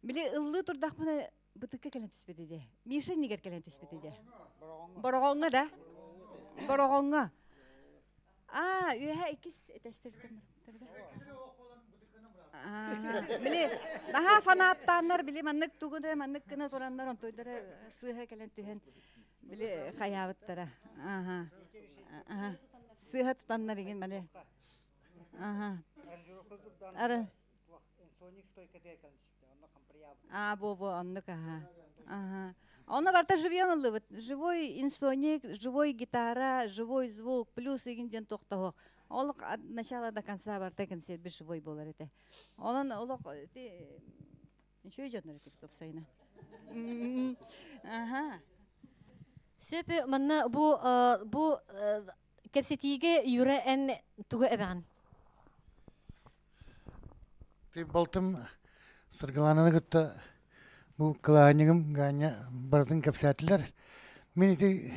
Били ыллыы турдахпына бытыкка кэлэн түспүт иде. Миша иннигэр кэлэн түспүт иде. Бороҕоҥҥо да? Бороҕоҥҥо. Аа, үөһэ иккис этээстэртэн Били наһаа фанаттааннар били маннык тугу да маннык гына тураннар онтуйдара сыыһа кэлэн түһэн били хайаабыттара. Аха. Аха. Сыыһа тутаннар игин маны. Аха. Ара А, бу бу оннук аха. Аха. Онно барта живьем ыллыбыт. Живой инсоник, живой гитара, живой звук, плюс игин диэн тохтоһуох. Ол от начала до конца барта концерт живой буолар этэ. Онон олох ити ничего дьоннор этибит офсайна. Аха. Сөп манна бу бу кэпсэтиигэ Юра эн тугу эбэҕин? Балтым Саргылананы кытта бу кылаанньыгым Ганя барытын кэпсээтилэр. Мин ити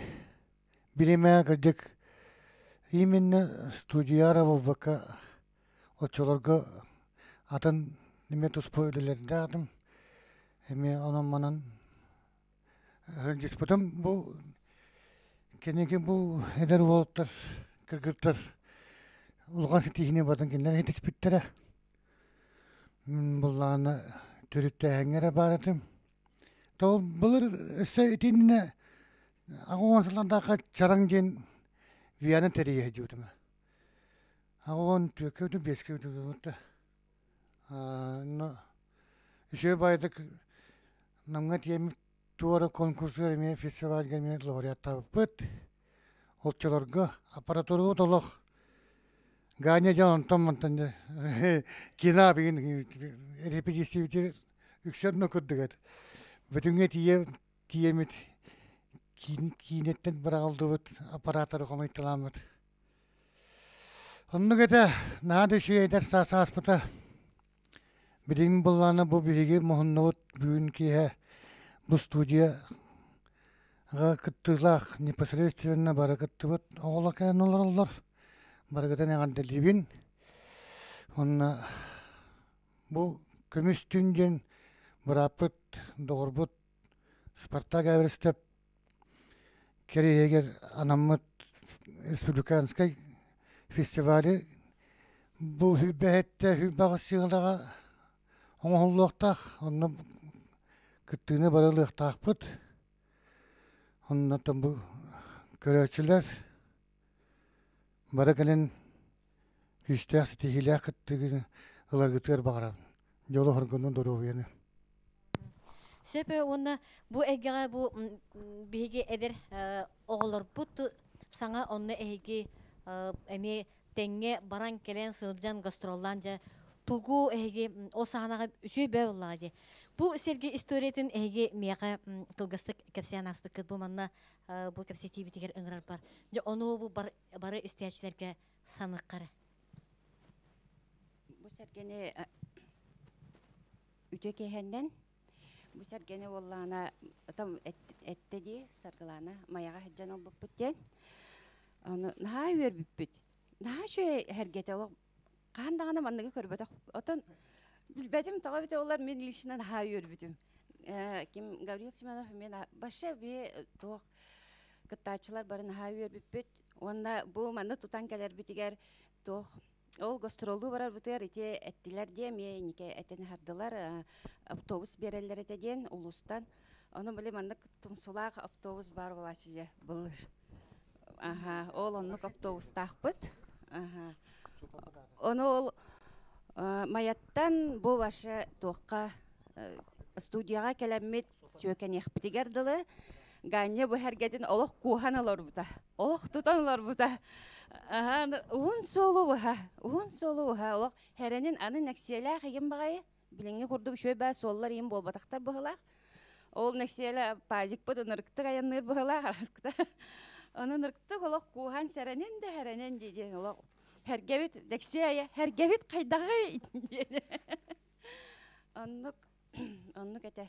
бириэмэҕэ кырдьык именно студияҕа эрэ буолбакка оччолорго атын эмиэ туспа үлэлэрдээх этим. Эмиэ онон-манан сылдьыспытым. Бу кэнники бу эдэр уолаттар, кыргыттар улахан ситиһиини барытын кинилэр ситиспиттэрэ. Мин буллаҕына төрүттээһиҥҥэ эрэ баар этим. Тоҕо былыр өссө итиннэ аҕа сыллардаахха Чараҥ диэн Виана тэрийэ сылдьыбытым. Аҕа түөккэ бүтүн, биэскэ бүтүн Үчүгэй баайдык Намҥа тиэммит туора конкурсугар эмиэ фестивальга эмиэ лауреаттаабыппыт. Оччолорго аппаратурабыт олох Ганя дьон онтон-мантан дьэ кино билигин репетициябытыгар үксэ онно курдук этэ. Бүтүҥҥэ тиийэ тиийэммит киинэттэн быраҕыллыбыт аппарааттары хомуйталааммыт. Оннук этэ, наһаа да үчүгэй эдэр саас ааспыта. Билигин былаана бу биһиги муһуннубут бүгүн киэһэ бу студияҕа кыттыылаах непосредственно бары кыттыбыт оҕолор кэлэн олороллор. Барыгытын эҕэрдэлиибин. Уонна бу көмүс түн диэн бырааппыт, доҕорбут Спартак Эверстеп Кэриэһигэр анаммыт республиканскай фестивали бу сүүрбэһиттэ сүүрбэҕис сыалаҕа оҥоһуллуохтаах. Онно кыттыыны бары ылыахтаахпыт. Оннуттан бу көрөөччүлэр бары кэлин күүстээх ситиһиилээх кыттыыны ыларгытыгар баҕарабын. Дьолу-соргуну, доруобуйаны. Сөп уонна бу эйгэҕэ бу биһиги эдэр оҕолорбут саҥа онно эһиги эмиэ тэҥҥэ баран кэлэн сылдьан гастроллаан дьэ тугу эһиги ол саҕанаҕа үчүгэй бөө буоллаҕа дии. Бу сэрги историятын эһиги миэхэ кылгастык кэпсээн ааспыккыт бу манна бу кэпсэтиибитигэр ыҥырарбар. Дьэ ону бу бары истээччилэргэ саныахха эрэ. Бу сэргэни үтүө киэһэннэн бу сэргэни буоллаҕына там эттэ дии Саргылаана Майаҕа сылдьан ылбыппыт диэн. Ону наһаа үөрбүппүт. Наһаа үчүгэй эһэргэтэ олох хаһан даҕаны манныгы көрбөтөх. Отон билбэтим тоҕо эбитэ буоллар мин лично наһаа үөрбүтүм. Ким Гаврил Семенов мен баша би туох кыттааччылар бары наһаа үөрбүппүт. Уонна бу манна тутан кэлэрбитигэр туох ол гастроллуу барарбытыгар ити эттилэр диэ эмиэ инники этэн аһардылар автобус биэрэллэр этэ диэн улуустан. Ону били маннык тумсулаах автобус баар буолааччы дьэ былыр. Аха, ол оннук автобустаахпыт. Аха. Ону ол Майаттан бу ваше туохха студияҕа кэлэммит сүөкэниэхпитигэр дылы Ганя бу эргэтин олох кууһан олорбута. Олох тутан олорбута. Аха, уһун суолу быһа, уһун суолу быһа олох хэрэнин аны нэксиэлээх игин баҕайы билиҥҥи курдук үчүгэй баа суоллар иин буолбатахтар быһылаах. Ол нэксиэлэ пазикпыт ынырыктык айанныыр быһылаах араскыта. Аны ынырыктык олох кууһан сэрэнин да хэрэнин дии диэн олох хэргэбит нэксиэ хэргэбит хайдаҕый диэн. Оннук оннук этэ.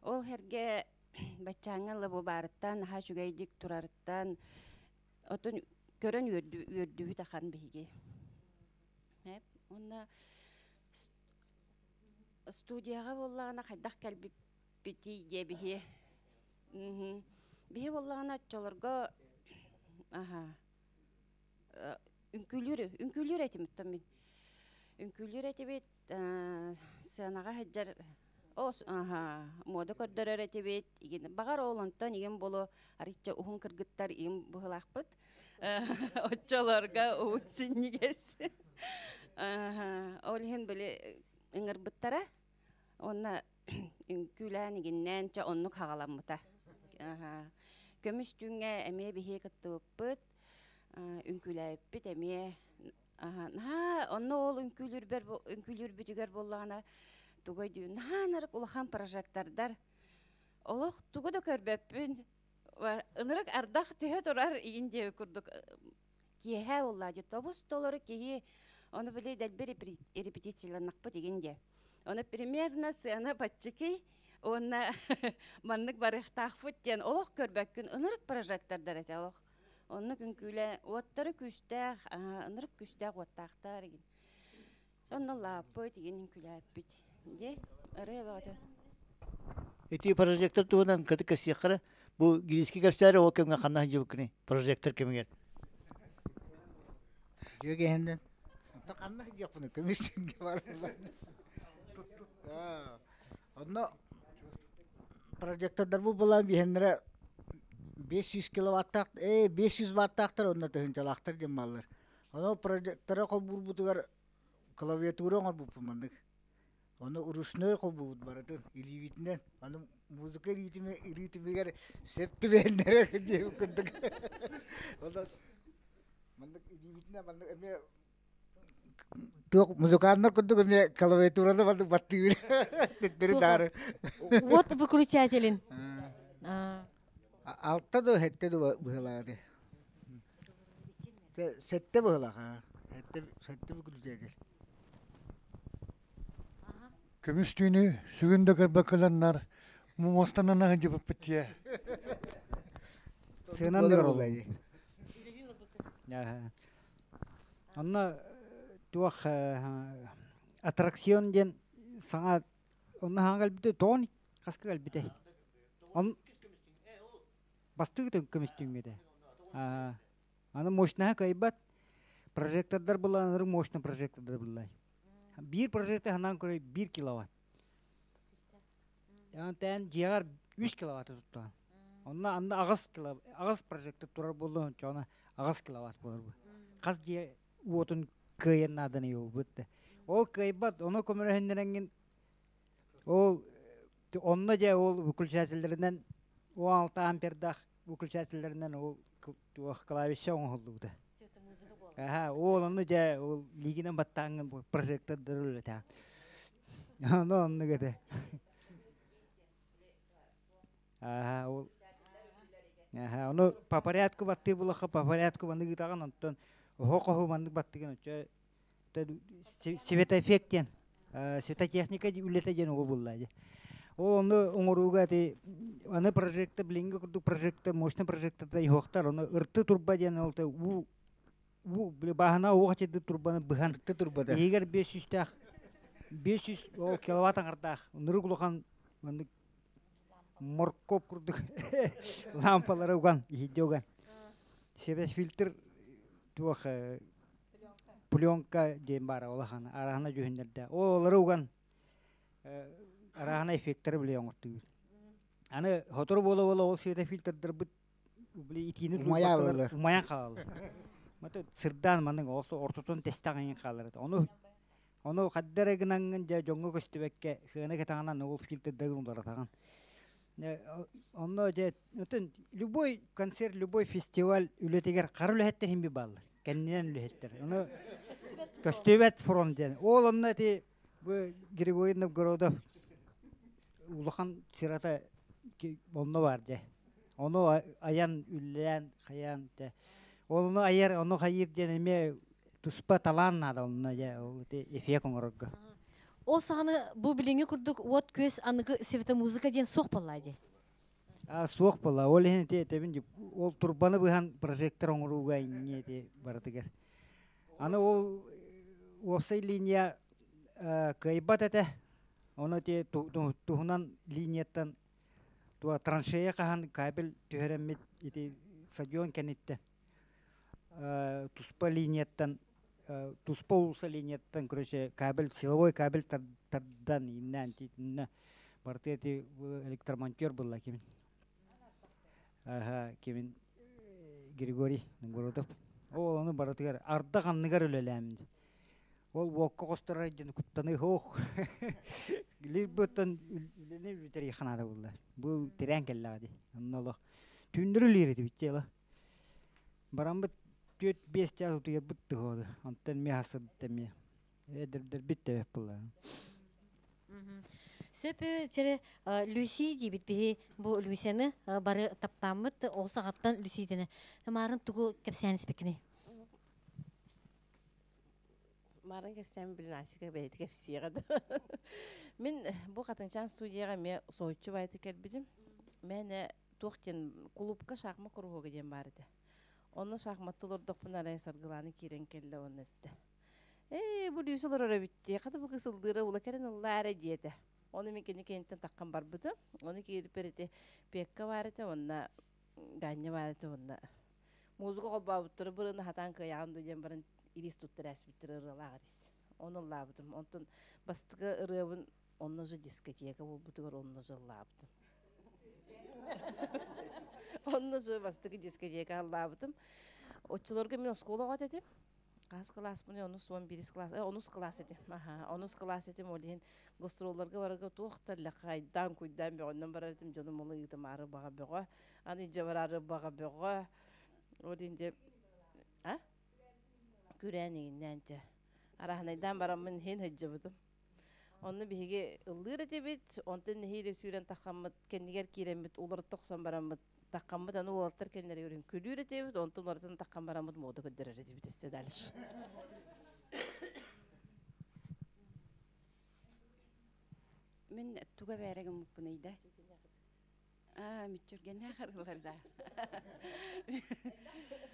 Ол хэргэ баччааҥҥа ыла бу баарыттан наһаа үчүгэйдик турарыттан отун көрөн үөрдүбүт ахан биһиги. Уонна студияҕа буоллаҕына хайдах кэлбиппитий диэ биһи. Биһи буоллаҕына оччолорго аха үҥкүүлүүр үҥкүүлүүр этим оттон мин. Үҥкүүлүүр этибит сыанаҕа сылдьар аха муода көрдөрөр этибит игин баҕар ол онтон игин боло арыйча уһун кыргыттар игин быһылаахпыт оччолорго уут синньигэс ол иһин били ыҥырбыттара уонна үҥкүүлээн игиннээн чэ оннук хаҕаламмыта көмүс түүҥҥэ эмиэ биһиги кыттыбыппыт үҥкүүлээбиппит эмиэ наһаа онно ол үҥкүүлүүрбэр үҥкүүлүүрбүтүгэр буоллаҕына тугу өйдүүбүн наһаа ынырык улахан прожектордар олох тугу да көрбөппүн ынырык ардах түһэ турар игин диэбит курдук киэһэ буолла дии тобус толору киһи ону били дэлби репетицияланнахпыт игин диэ ону примерно сыана баччыкый уонна маннык барыахтаахпыт диэн олох көрбөккүн ынырык прожектордар этэ олох оннук үҥкүүлэ уоттары күүстээх ынырык күүстээх уоттаахтар игин сонно лааппыт игин үҥкүүлээппит дии ырыа бөҕөтө Ити прожектор туһунан кытык кэпсиэххэ бу Гирийский кэпсээри ол кэмҥэ ханна сылдьыбыккыный прожектор кэмигэр? Дьүө киһиннэн Онто ханна сылдьыахпыный көмүс сиргэ барыллар. Онно прожектордар бу булан биһэннэрэ 500 киловаттаах, 500 ваттаахтар онно тыһыынчалаахтар диэн бааллар. Ону прожектора холбуурбутугар клавиатура оҥорбуппун маннык. Ону ручной холбуубут барытын илиибитинэн. Аны музыка ритмигэр сөп түбэһиннэрэр диэбит курдук. Онон маннык илиибитинэн маннык эмиэ туох музыканнар курдук эмиэ клавиатураны маннык баттыыр төттөрү таары. Вот выключателин. Алта да сэттэ да быһылаады. Сэттэ быһылаах. Сэттэ сэттэ выключатель. Көмүс түүнү сүгүн да көрбөккөлөннөр муостанан сылдьыбыппыт дии. Сыанан да көрөллөр. Онно туох аттракцион диэн саҥа онно хаҥа кэлбитэ тоҕон хаска кэлбитэй? Он бастыгы көмүс түүҥҥэ Аны мощнаһа кыайбат прожектордар былааннары мощный прожектордар быллай. Биир прожектор ханаан көрө 1 киловатт. Аны дьиэҕэр 3 киловатт туттаҕын. Онно анна аҕыс кило аҕыс прожектор турар буоллун чоно аҕыс киловатт буолар бу. Хас дьиэ уотун кыайан нааданы буолбут да. Ол кыайбат, ону көмөлөһүннэрэҥҥин ол онно дьэ ол выключателлэринэн 16 ампердаах выключателлэринэн ол туох клавиша оҥоһуллубута. Аха, ол онно дьэ ол лигинэн баттааҥҥын прожектордар үлэтэ. Ону оннук этэ. Аха, ол Аха, ону по порядку баттыыр булахха по порядку маннык ыытаҕын, онтон оһо-хоһу маннык баттыгын оччо. Светоэффект диэн светотехника үлэтэ диэн оҕо булла дии. Ол ону оҥорууга ити аны прожектор билиҥҥи курдук прожектор мощный прожекторда иһуохтар ону ырты турба диэн ол уу уу бааһына уу хачырды турбаны быһан Ырты турбата. иһигэр 500-тээх 500 ол киловатт аҥардаах нырык улахан маннык моркоп курдук лампалары уган иһирдьэ уган себе фильтр туох пленка диэн баара улахан араһына дьүһүннэрдэ ол олары уган араһына эффекттары биле оҥортуубут аны сотору буола буола ол светофильтрдарбыт били итиини Умайаалалар. умайан хаалаллар мата сырдаан маннык ол ортотун тэстэҕин хаалар ону Ону хадда эрэ гынаҥҥын дьэ дьоҥҥо көстүбэккэ сыана кэтэҕинэн ол фильтрдарын уларытаҕын. Онно дьэ отон любой концерт, любой фестиваль үлэтигэр хара үлэһиттэр иһин бааллар. Кэннинэн үлэһиттэр. Ону көстүбэт фронт диэн. Ол онно ити бу Григорий Новгородов улахан сырата онно бар дьэ. Ону айан, үллээн, хайаан дьэ. Ол ону айар, ону хайыыр диэн эмиэ туспа талаан наада онно дьэ ол ити эффект оҥорорго. Ол саҕана бу билиҥҥи курдук уот-күөс аныгы светомузыка диэн суох буолла дии. А суох буолла. Ол иһин ити этэбин ол турбаны быһан прожектор оҥорууга инньэ ити барытыгар. Аны ол уопсай линия кыайбат этэ. Ону ити туһунан линияттан туа траншея хаһан кабель түһэрэммит ити стадион кэнниттэн туспа линияттан туспа уулусса линияттан короче кабель силовой кабель тардан иннээн тиитиннэ барыта ити электромонтер буолла кимин аха кимин Григорий Новгородов ол ону барытыгар ардах анныгар үлэлээммит ол уокка хосторор диэн куттаныы суох либо-оттон үлэни бүтэриэххэ наада буолла бу тирээн кэллэҕэ дии онно олох түүннэри үлэлиир этибит дьыала Бараммыт 4-5 чаас утуйарбыт туһуоду. Онтон эмиэ хасырбыт эмиэ. Эдэрдэрбит да эбэт буоллаҕа. Сөп чэрэ Люси диибит биһи бу Люсяны бары таптааммыт ол саҕаттан Люситини. Маарын тугу кэпсээн испиккиний? Маарын кэпсээн билин Асика бэйэтэ кэпсиэҕэ да. Мин бу Хатыҥчаан студияҕа эмиэ соһуччу баайытык кэлбитим. Мээнэ туох диэн кулуупка шахмат куруһуога диэн баар этэ. Онно шахматты олордохпуна арай Саргылаана киирэн кэллэ уонна эттэ. Ээ, бу Лүүсэ олорор эбит дии, хата бу кысылдыыра ула кэлэн ыллаа эрэ диэтэ. Ону мин кини кэнниттэн таххан барбытым. Ону киириппэр ити Пекка баар этэ уонна Ганя баар этэ уонна музыка холбообуттара бырыны хатаан кыайаҕын дуу диэн баран ириис туттар ээспиттэр ырыалаах ириис. Ону ыллаабытым. Онтон бастакы ырыабын онно же дискотека буолбутугар онно же ыллаабытым. Онно же бастакы дискотека ыллаабытым. Оччолорго мин оскуола оҕото этим. Хас кылааспын онус уон бирис класс, онус класс этим. Аха, онус класс этим. Ол иһин гастролларга барарга туох да лэхайдаан куйдаан бөҕөннөн барар этим. Дьонум ол ыытымаары баҕа бөҕө. Аны дьэ бараары баҕа бөҕө. Ол иһин дьэ а? Күрээн иҥиннээн дьэ. Араһынайдаан бараммын иһин сылдьыбытым. Онно биһиги ыллыыр этибит, онтон нэһиилэ сүүрэн таххаммыт, кэннигэр киирэммит, уларыта охсон бараммыт, таххаммыт аны уолаттар кэннилэригэр үҥкүүлүүр этибит, онтон уларытан таххан бараммыт муода көрдөрөр этибит өссө дальше. Мин туга бээрэ гыммыппын ыйда. Аа, мүччүргэннээх арыылар да.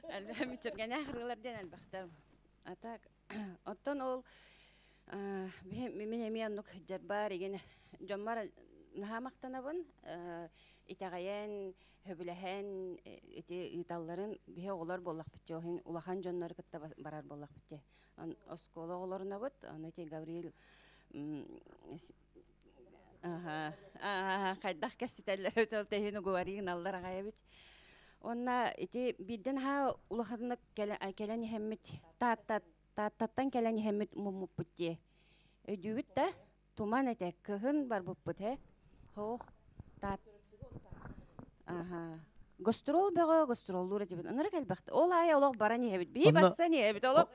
Элбэх мүччүргэннээх арыылар диэн элбэхтэр. А так, оттон ол мин эмиэ оннук дьарбаар игин дьоммор наһаа махтанабын. Итэҕэйэн, сөбүлэһэн ити ыыталларын биһи оҕолор буоллахпыт дьэ, ол улахан дьоннору кытта барар буоллахпыт дьэ. Оскуола оҕолорунабыт, ону ити Гаврил хайдах кэпсэтэллэр ол тэһин уговори гыналлар аҕай эбит. Уонна ити биирдэн аһаа улаханнык кэлэн иһэммит Тааттаттан кэлэн иһэммит муммуппут дии. Өйдүүгүт да? Туман этэ, кыһын барбыппыт ээ. Һоох, таат Аха. Гастрол бөҕө, гастроллуур этибит. Ынырык элбэхтэ. Ол аайы олох баран иһэбит. Бии Онно барсан иһэбит. Олох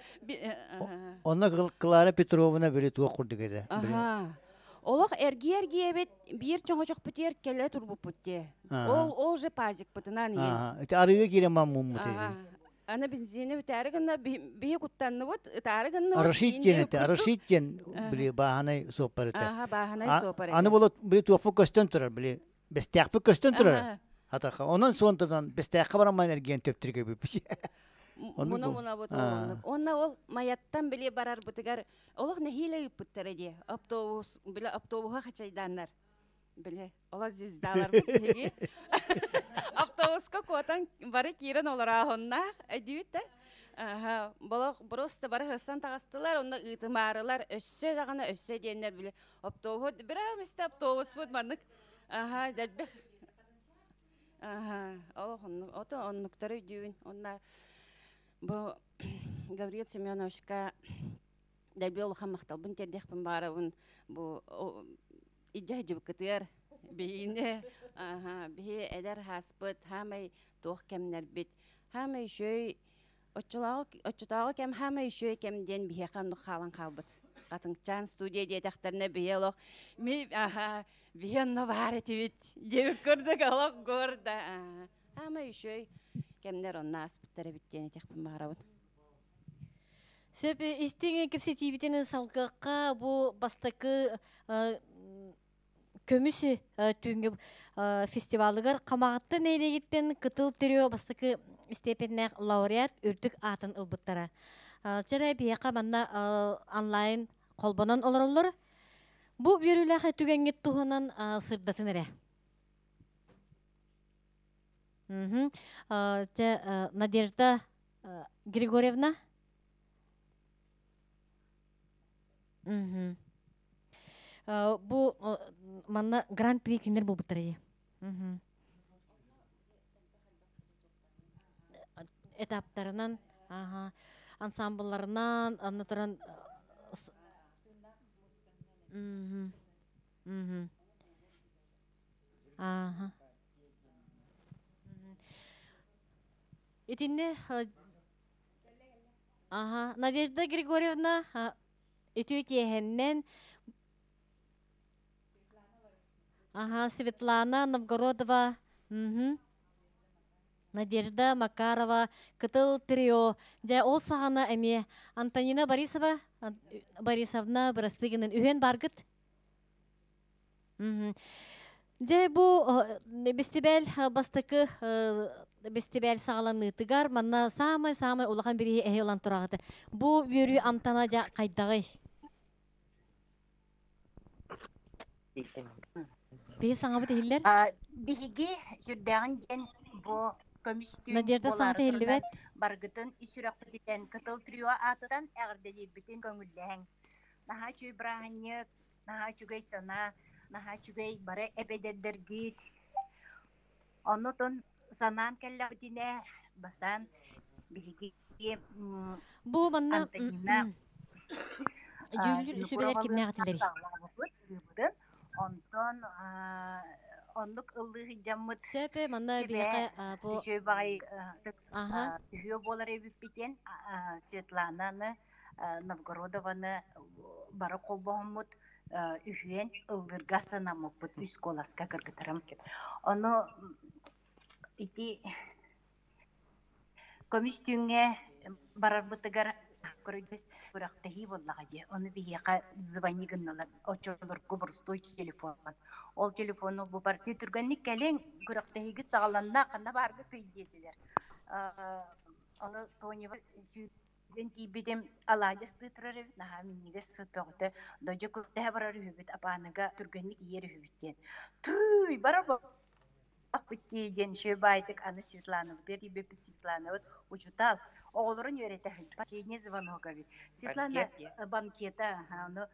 Онно Клара Петровна били туох курдук этэ. Аха. Олох эргийэ-эргийэбит, биир чоҥочохпутугар кэлэ турбуппут дии. Ол ол же пазикпытынан иһин. Ити арыыга киирэн маммуммут этибит. Аны бензини бүтээри гынна биһи куттанныбыт, ытаары гынныбыт. Арашит диэн этэ, Арашит диэн били бааһынай суоппар этэ. Аха, бааһынай суоппар этэ. Аны болот били туохпут көстөн турар, били бэстээхпит көстөн турар. Атаха. Онон суонтадан бэстээххэ баран ман эргиэн төптүргэ бүппүт. Муна муна бут Онна ол маяттан били барарбытыгар олох нэһиилэ ыыппыттара дии. Автобус, били автобуһа хачайдааннар. Били олох звездаларбыт биһиги. Автобуска куотан бары киирэн олорооһуннаах өйдүүт да. Аха, болох просто бары хырсан таҕыстылар, онно ыытымаарылар, өссө даҕаны өссө диэннэр били автобус бирам истэ автобуспут маннык аха дэлбэх аха олох оннук ото оннуктары өйдүүбүн. Онна бу Гавриил Семеновичка дэлби улахан махталбын тиэрдиэхпин баарабын бу илдьэ сылдьыбыккытыгар биһигини биһи эдэр хааспыт хаамай туох кэмнэрбит хаамай үчүгэй оччотооҕу кэм хаамай үчүгэй кэм диэн биһиэхэ оннук хаалан хаалбыт хатыҥчаан студия диэтэхтэринэ биһи олох ми биһи онно баар этибит диэбит курдук олох гордо хаамай үчүгэй кэмнэр онно ааспыттар эбит диэн этиэхпин баҕарабын. Сөп истиҥ кэпсэтиибитин салгыахха бу бастакы көмүс түүҥҥү фестивалыгар Хамаҕатта нэһилиэгиттэн Кытыл трио бастакы степеннээх лауреат үрдүк аатын ылбыттара. Чэрэ биһиэхэ манна онлайн холбонон олороллор. Бу үөрүүлээх түгэҥҥит туһунан сырдатын эрэ. Чэ, Надежда Григорьевна. Бу манна гран-при кинилэр буолбуттар ии. Этаптарынан, ансамблларынан, анны туран Ааха. Итинне Ага, Надежда Григорьевна үтүө киэһэннэн Ага, Светлана Новгородова, мхм. Надежда Макарова, Кытыл трио. Дьэ, ол саҕана эмиэ Антонина Борисова, Борисовна бырастыы гынан үһүөн баргыт? Дьэ, бу бэстибээл бастакы бэстибээл саҕаланыытыгар манна саамай-саамай улахан бирииһи эһи ылан тураҕыт. Бу үөрүү амтана дьэ хайдаҕый? Биһи саҥабыт иһиллэр? Биһиги сүрдээҕин диэн бу көмүс түүн Надежда саҥата буолаары турунан иһиллибэт. барыгытын ис сүрэхпититтэн Кытыл трио аатынан эҕэрдэлиирбитин көҥүллэһэҥ. Наһаа үчүгэй бырааһынньык, наһаа үчүгэй санаа, наһаа үчүгэй бары эбэдэрдэргит. Оннутун санаан кэллэхпитинэ, бастаан биһиги Бу манна Антонина дьүүллүүр сүбэлэр Винокуровалыын кимнээх этилэрий? саҕалаабыппыт ырыабытын. Онтон оннук ыллыы сылдьаммыт Сөп манна чэбээ биһиэхэ бу үчүгэй баҕайы аха үһүө буолар эбиппитин Светлананы Новгородованы бары холбоһоммут үһүөн ыллыырга санаммыппыт үс куоласка кыргытарым. Ону ити көмүс түүҥҥэ барарбытыгар көрөйбүс күрэхтэһии буоллаҕа дии. Ону биһиэхэ звони гыннылар. Оччолорго боростуой телефон. Ол телефону бу партия түргэнник кэлиҥ, күрэхтэһиигит саҕаланна, ханна бааргытый диэтилэр. Ону Тонева Дьэн тиийбитим алаадьы турар эбит, наһаа минньигэс сыт бөҕөтө, дойдьо күртэһэ барар үһүбүт, апааныга түргэнник иһэр үһүбүт диэн. Тыый, бара баппыт дии диэн үчүгэй баайдык аны Светланабытыгар тиийбиппит Светланабыт учутал, оҕолорун үөрэтэ сылдьар. Последний звонок эбит. Светлана банкета, ону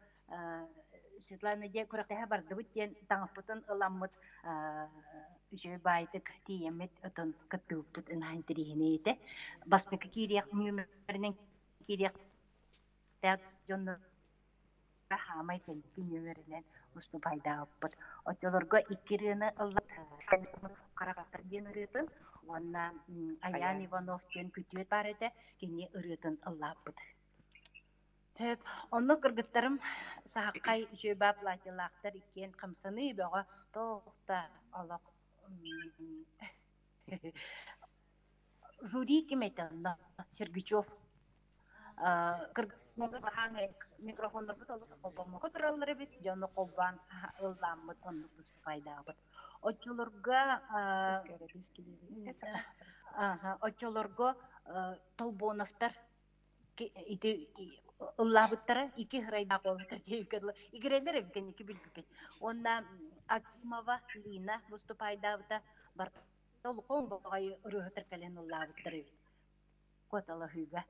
Светлана диэн күрэхтэһэ бардыбыт диэн таҥаспытын ыламмыт үчүгэй баайдык тиийэммит отон кыттыбыппыт ынаһын интэриэһинэй этэ. Бастакы киириэх нүөмэринэн киириэхтээх дьоннор хаамай кэнники нүөмэринэн уступайдаабыппыт. Оччолорго икки ырыаны ыллат Харахтар диэн ырыатын уонна Айаан Иванов диэн күтүөт баар этэ, кини ырыатын ыллааппыт. Сөп. Онно кыргыттарым саһаххай үчүгэй платьелаахтар иккиэн хамсаныы бөҕө туох да олох Жюри ким этэ онно? Сергучев. Микрофоннорбут олус холбоммокко тураллар эбит, дьону холбоон ыллааммыт оннук выступайдаабыт. Оччолорго оччолорго Толбоновтар ити ыллаабыттара ики ырайдаах буолбуттар диэбиккэ дылы игирэлэр эбит кэнники билбиппит. Уонна Акимова Лина выступайдаабыта барыта улахан баҕайы ырыаһыттар кэлэн ыллаабыттар эбит куоталаһыыга.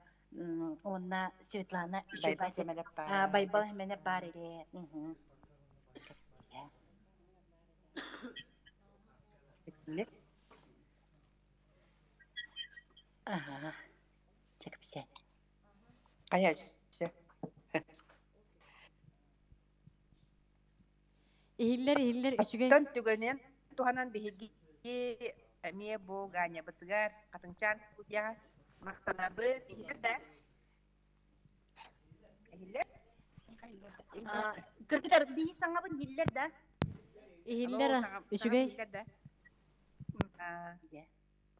Уонна Светлана Байбал Сэмэнэп баар. Байбал Сэмэнэп баар этэ. Аха. Чэкпсэ. Хайа өссө. Иһиллэр, иһиллэр, үчүгэй. Оттон түгэнин туһанан биһиги эмиэ бу Ганябытыгар Хатыҥчаан студияҕа махтанабыт. Иһиллэр да? Иһиллэр? Кыргыттар, биир саҥабын иһиллэр да? Иһиллэр, үчүгэй. Иһиллэр да?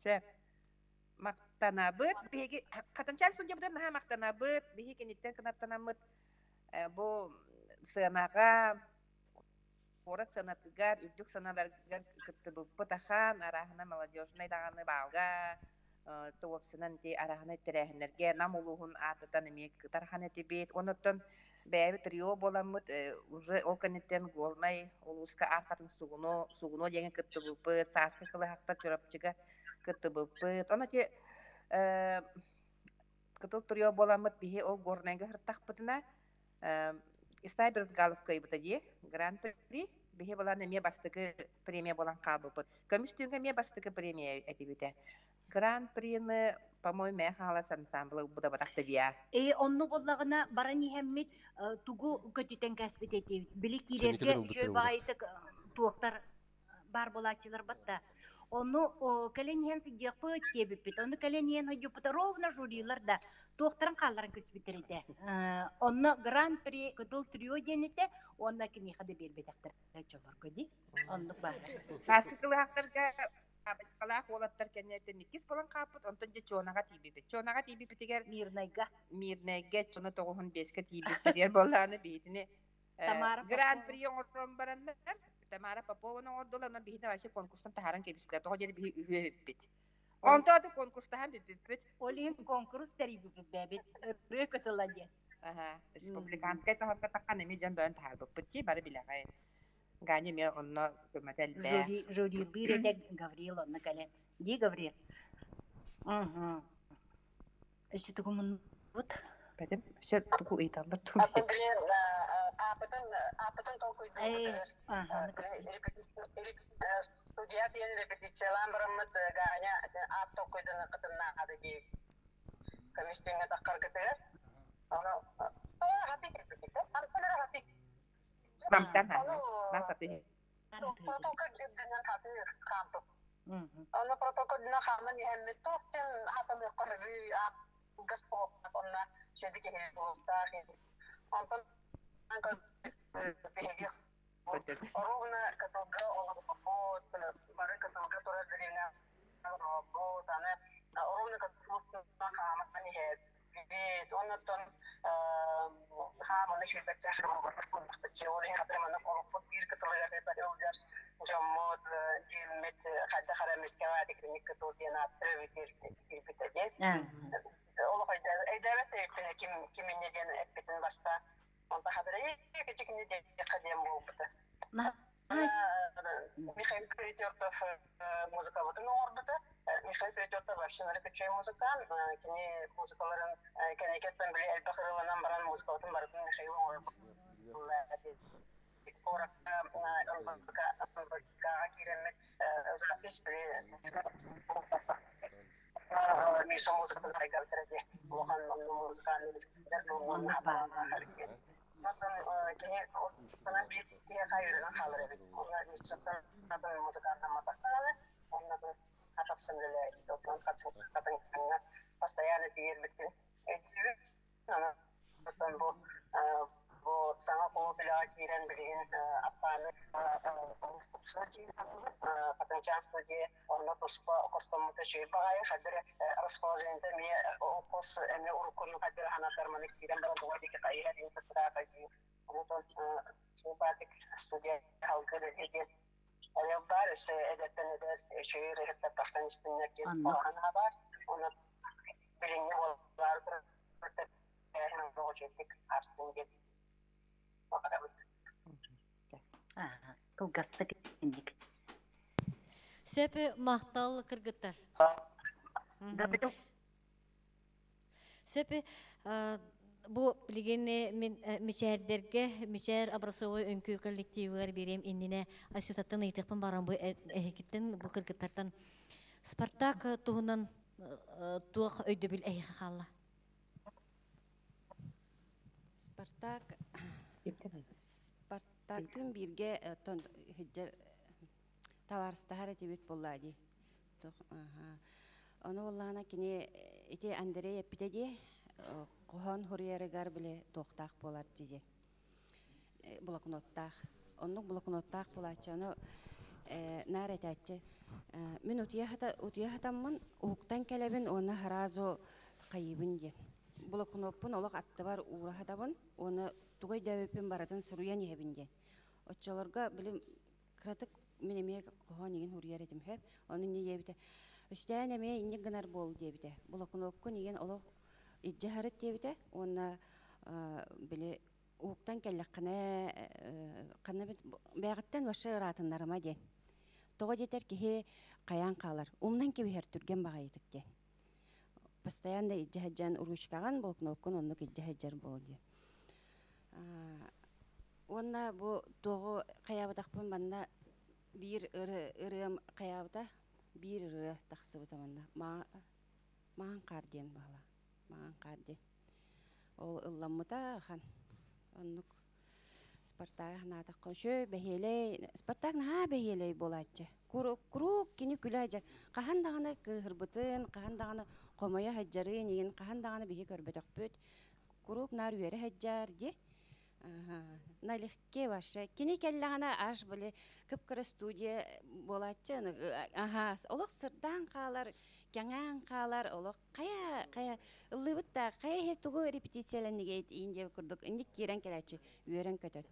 Сөп. Махтанабыт. Биһиги Хатынчаан студиябытыгар наһаа махтанабыт. Биһиги киниттэн кынаттанаммыт бу сыанаҕа куорат сыанатыгар, үрдүк сыаналарыгар кыттыбыппыт ахан, арааһына молодежнай даҕаны баалга, туопсунан ити арааһынай тэрээһиннэргэ Нам улууһун аатыттан эмиэ кытархан этибит. Онуттан бэйэбит трио буоламмыт уже ол кэнниттэн Горнай улууска аахатын сугуну, сугуну диэҥи кыттыбыппыт, сааскы кылыһахтар Чурапчыга кыттыбыппыт. Ону ити кытыл трио буоламмыт биһи ол Горнайга сырыттахпытына Исай Брызгалов кыайбыта дии, Гран-при. Биһи булан эмиэ бастакы премия буолан хаалбыппыт. Көмүс түүҥҥэ эмиэ бастакы премия этибитэ. Гран-прины, по-моему, мэ хаалас ансамблы ылбыта батах тэбиа. Э, онну боллаҕына баран иһэммит тугу көтүтэн кээспит этибит. Били киирэргэ үчүгэй баҕайытык туохтар баар буолааччылар батта. Ону кэлэн иһэн сылдьыахпыт диэбиппит. Ону кэлэн иһэн сылдьыппыт ровно жюрилар да туохтарын хаалларан көспүттэр этэ. Онно гран-при Кытыл трио диэн этэ, уонна кимиэхэ да биэрбэтэхтэр дьолорго дии. Оннук баара. Сааскы кылыһахтарга бачкалаах уолаттар кэнниттэн иккис буолан хааппыт, онтон дьэ Чуонаҕа тиийбиппит. Чуонаҕа тиийбиппитигэр Мирнайга. Мирнайга Чуона 9-5-ке тиийбиппитигэр буоллааны биһитини Тамара Гран-при оҥорон бараннар Тамара Попованы оҥордулар, онон биһини вообще конкурстан таһааран кэбистилэр. Тоҕо диэн биһи үһүө эбиппит. Онто аты конкурстаһан бүппүппүт. Ол иһин конкурс тэрийбиппит бэбит. Ырыа кытыла диэн. Аха, республиканскай таһымга таххан эмиэ дьон бөрөн таһаарбыппыт дии, бары билэҕин. Ганя эмиэ онно көмөтө элбэх. Жюри, жюрилыыр этэ Гаврил онно кэлэн. Дии Гаврил? Угу. Өссө тугу муннубут? Бэтим, өссө тугу ыйыталлар туу. Атын билин аапытын аапытын толкуйдуубутугар студия диэн репетициялаан бараммыт Ганя аап толкуйданы кытыннаахады дии көмүс түүҥҥэ таххаргытыгар ону хати Намтан насаты. Протокол үрдүнэн хатыы хаампыт. Аны протокол үрдүнэн хааман иһэммит туох диэн хатаныахха сөбүй газ онно сүөдү киһи буолуохтаах. Онтон биһиги ровно кытылга олорбут, бары кытылга турар бириэмэ олорбут, аны ровно кытылга хааман иһэр Бит, оннуттан хааманы сүүрбэччэ ол иһин хатыр маннык олохпут биир кытылыгар сылдьар дьоммут дьиэммит хайдах эрэ эмискэҕэ итинник кытыл диэн ааттыы киирбитэ диэн. Олох өйдөөбөт эбиппин ким ким инньэ диэн эппитин бастаан. Онто хадыры кичикини диэххэ диэн буолбута. Михаил Перетертов музыкабытын оҥорбута. Михаил Перетертов вообще нарыкыччай музыкант. Кини музыкаларын кэнникеттэн били элбэх ырыаланан баран музыкабытын барытын Михаил оҥорбут. Куоракка НБК-ҕа киирэммит запись били Миша музыкатын айгалтара дии. Улахан музыкальный Онтон кини ортотунан биир киһиэхэ үөрэнэн хаалар эбит. Онно Мишаттан музыканнамматахтаҕына, онно тахсан үлэлээбит. Онтон Хатыҥ постоянно тиийэрбитин өйдүүбүн. Онтон бу Бу саҥа кулууп үлэҕэ киирэн билигин Аппааны тупса Хатыҥчаан студия онно туспа хостоммута үчүгэй баҕайы хадыр расположениета эмиэ хос эмиэ уруккуну хадыр ханатар маны киирэн баран туга диэки хайыһар диэн сыттаата дии онтон Суупаатык студия халгыр диэн эрэл баар өссө эдэртэн эдэр үчүгэй ырыһыттар тахсан истиннэр диэн баҕа баар онон билиҥҥи буоллар Кылгастык инник. Сөп махтал кыргыттар. Сөп бу билигин мин мичээрдэргэ мичээр образцовой үҥкүү коллективыгар биэриэм иннинэ Асютаттан ыйытыахпын баран бу эһигиттэн бу кыргыттартан Спартак туһунан туох өйдөбүл эһиэхэ хаалла? Спартак Спартактын бииргэ тон хиджер табаарыстаһар этибит буолла дии. Ону буоллаҕына кини ити Андрей эппитэ дии хоһоон хуруйарыгар били туохтаах буолар дии блокноттаах. Оннук блокноттаах буолааччы. Ону наар этээччи. Мин утуйа хатаммын уһуктан кэлэбин уонна сразу хайыыбын диэн. Блокноппун олох аттыбар уура хатабын уонна тугу өйдөөбүппүн барытын суруйан иһэбин диэн. Оччолорго билим кыратык мин эмиэ хоһоон игин суруйар этим хөп. Ону инньэ диэбитэ. Өстөөн эмиэ инник гынар буол диэбитэ. Блокноккун игин олох илдьэ сырыт диэбитэ уонна били уһуктан кэллэххинэ ханна бэйэҕиттэн вообще ыраатыннарыма диэн. Тоҕо диэтэр киһи хайаан хаалар, умнан кэбиһэр түргэн баҕайытык диэн. Постоянно илдьэ сылдьан ручкаҕын, блокноккун оннук илдьэ сылдьар буол диэн. Уонна бу туоҕу хайаабатахпын манна биир ырыам хайаабыта, биир ырыа тахсыбыта манна. Маҥан хаар диэн баала. Маҥан хаар диэн. Ол ылламмыта ахан. Оннук Спартак санаатахха үчүгэй бэһиэлэй Спартак наһаа бэһиэлэй буолааччы. Куруук кини күлэ сылдьар. Хаһан даҕаны кыыһырбытын, хаһан даҕаны хомойо сылдьарын игин хаһан даҕаны биһи көрбөтөхпүт. Куруук наар үөрэ сылдьар дии. Налегке вообще. Кини кэллэҕинэ аж били кып-кыра студия буолааччы. Аһаа, олох сырдаан хаалар, кэҥээн хаалар, олох хайа хайа ыллыыбыт да хайа иһи тугу репетицияланныгайт иин диэбит курдук инник киирэн кэлээччи үөрэн көтөн.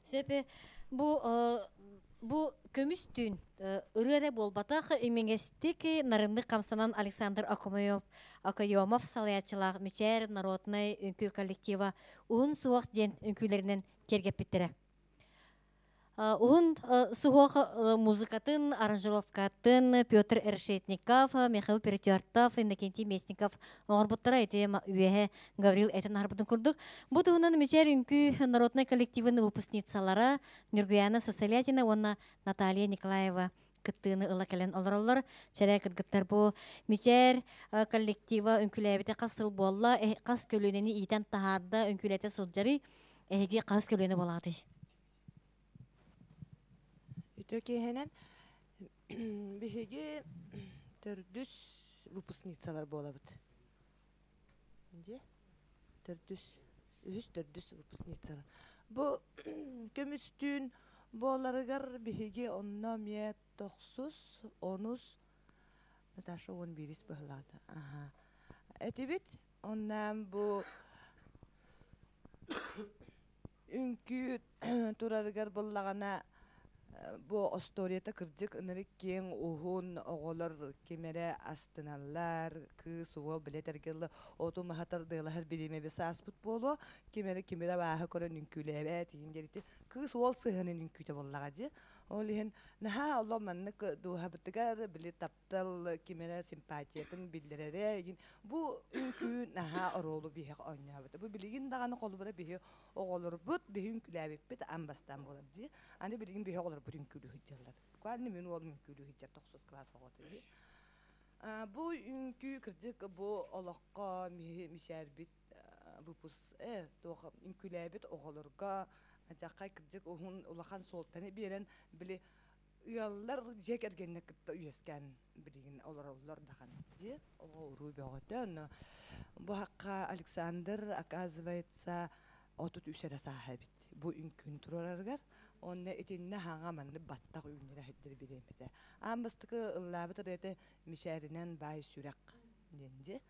Сөп бу бу көмүс түүн ырыа эрэ буолбатах имиҥэстик нарыннык хамсанан Александр Окоемов Окоемов салайааччылаах Мичээр народнай үҥкүү коллектива Уһун суох диэн үҥкүүлэринэн киэргэппиттэрэ. Уһун суһуох музыкатын, аранжировкатын Петр Решетников, Михаил Перетертов, Иннокентий Местников оҥорбуттара ити үөһэ Гаврил этэн аһарбытын курдук. Бу туһунан Мичээр үҥкүү народнай коллективын выпускницалара Нюргуяна Сысолятина уонна Наталья Николаева кыттыыны ыла кэлэн олороллор. Чэрэ кыргыттар бу Мичээр коллектива үҥкүүлээбитэ хас сыл буолла, хас көлүөнэни иитэн таһаарда, үҥкүүлэтэ сылдьарый, эһиги хас көлүөнэ буолаатый? Үтүө киэһэнэн биһиги төрдүс выпускницалар буолабыт. Дьэ, төрдүс, үһүс төрдүс выпускницалар. Бу көмүстүүн буоларыгар биһиги онно эмиэ тохсус, онус, Наташа уон биирис быһылаата. Аха. Этибит, онно бу Үҥкүү турарыгар буллаҕына бу остуоруйата кырдьык ынырык киэҥ уһун оҕолор ким эрэ астыналлар кыыс уол билэ этэргэ оту маһы тардыалаһар бириэмэби сааспыт буолуо ким эрэ ким эрэ абааһы көрөн үҥкүүлээбэт иһин диэн ити кыыс уол сыһыанын үҥкүүтэ буоллаҕа дии ол иһин наһаа олох маннык дууһабытыгар били таптал ким эрэ симпатиятын биллэрэрэ игин бу үҥкүү наһаа оруолу биһиэхэ оонньообута бу билигин даҕаны холобура биһи оҕолорбут биһи үҥкүүлээбиппит аан бастаан буолар дии аны билигин биһи оҕолорбут үҥкүүлүү сылдьаллар буквально мин уолум үҥкүүлүү сылдьар тохсус кылаас оҕото дии бу үҥкүү кырдьык бу олоххо мишээрбит выпуск туох үҥкүүлээбит оҕолорго дьаххай кырдьык уһун улахан суолтаны биэрэн били. Ыаллар дьиэ кэргэннэ кытта үөскээн билигин олороллор даҕаны дии. Оҕо уруу бөҕөтө. Онно бу хакка Александр, оказывается, 33 эрэ сааһа эбит. Бу үҥкүүн турарарыгар. Онно итиннэ хаҥа манны баттах үүннэрэ сылдьар бириэмэтэ. Аан бастакы ыллаабыт ырыата Мичээринэн баай сүрэх диэн дии.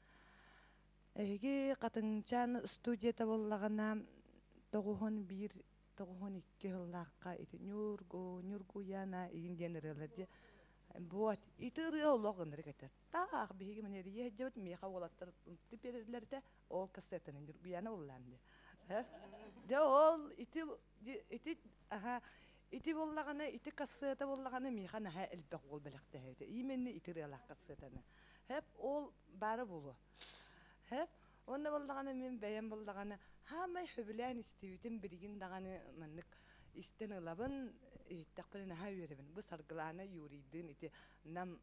Эһиги Хатыҥчаан студията буоллаҕына 91 92 сыллаахха ити Ньургу, Ньургуяна игин диэн ырыалар дьэ вот ити ырыа олох ынырык этэ. Таах биһиги маны эрийэ сылдьабыт миэхэ уолаттар биэрэллэр этэ ол кассетаны Ньургуяна буллаан дии. Дьэ ол ити ити аха ити буоллаҕына ити кассета буоллаҕына миэхэ наһаа элбэх уол бэлэхтэһэбитэ. Именно ити ырыалаах кассетаны. Хэп ол баара буолуо. Хэп Уонна буоллаҕына мин бэйэм буоллаҕына хаамай сөбүлээн истибитим билигин даҕаны маннык истэн ылабын, иһиттэхпинэ наһаа үөрэбин. Бу Саргылаана Юрийдыын ити нам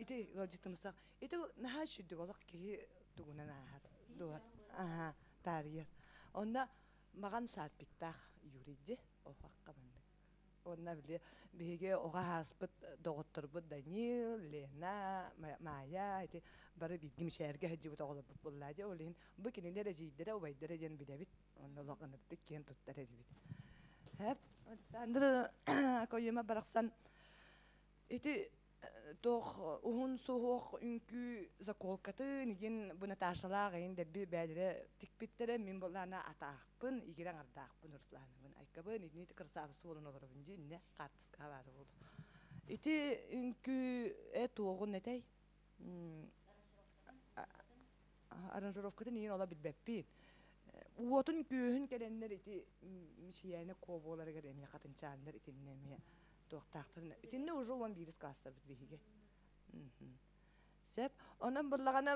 ити ыалдьытымсах ити наһаа үчүгдүк олох киһи тугунан ааһар дуоһат аһаа таарыйар. Онно маҕан шарпиктаах Юрий дьи оһохха маннык. Уонна били биһиги оҕо ааспыт доҕотторбут Данил, Лена, Майя ити бары бииргэ мичээргэ сылдьыбыт оҕолорбут буоллаа дии. Ол иһин бу кинилэр эдьиийдэрэ, убайдара диэн билэбит. Онно олох ынырдык киэн туттар этибит. Хэп, Александр Акоюма барахсан ити туох уһун суһуох үҥкүү заколкатын игин бу Наташалаах эйин дэлби бээлэрэ тикпиттэрэ мин буоллаана атаахпын игирэ аҥардаахпын Русланабын айкабын итини красавица буолан олоробун дии иннэ хаартыскаҕа баара буолу ити үҥкүү э туоҕун этэй аранжировкатын иин ола билбэппин уотун күөһүн кэлэннэр ити мичийээнэ куо буоларыгар эмиэ хатынчааннар итиннэ эмиэ туохтаахтарын итиннэ уже 11 класстарбыт биһиги сөп онон буллаҕына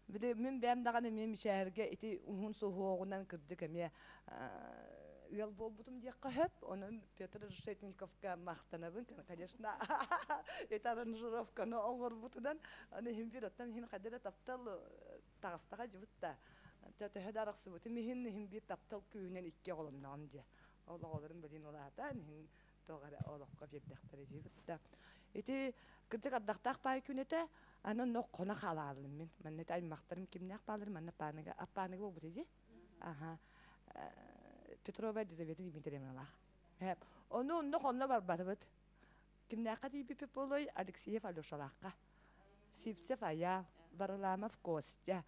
били мин бэйэм даҕаны эмиэ мичээргэ ити уһун суһуоҕунан кырдьык эмиэ ыал буолбутум диэххэ сөп онон Петр Решетниковка махтанабын конечно ити аранжировканы оҥорбутунан аны иһин бир оттон иһин хайда да таптал таҕыстаҕа дьыбыт да төһө да арахсыбытым иһин иһин биир таптал күүһүнэн икки оҕолонноҕум дьэ ол оҕолорум билин улаатан иһин туох эрэ олоххо биэрдэхтэрэ диэбит да ити кырдьык ардахтаах паай күн этэ аны онно хоно хаалаалым мин манна ити аймахтарым кимнээх бааллар манна пааныга аппааныга буолбут ди аха Петрова Елизавета Дмитриевналаах ону онно хонно барбатыбыт кимнээххэ тиийбиппит буолуой Алексеев Алешалаахха Сивцев Аял Варламов Костя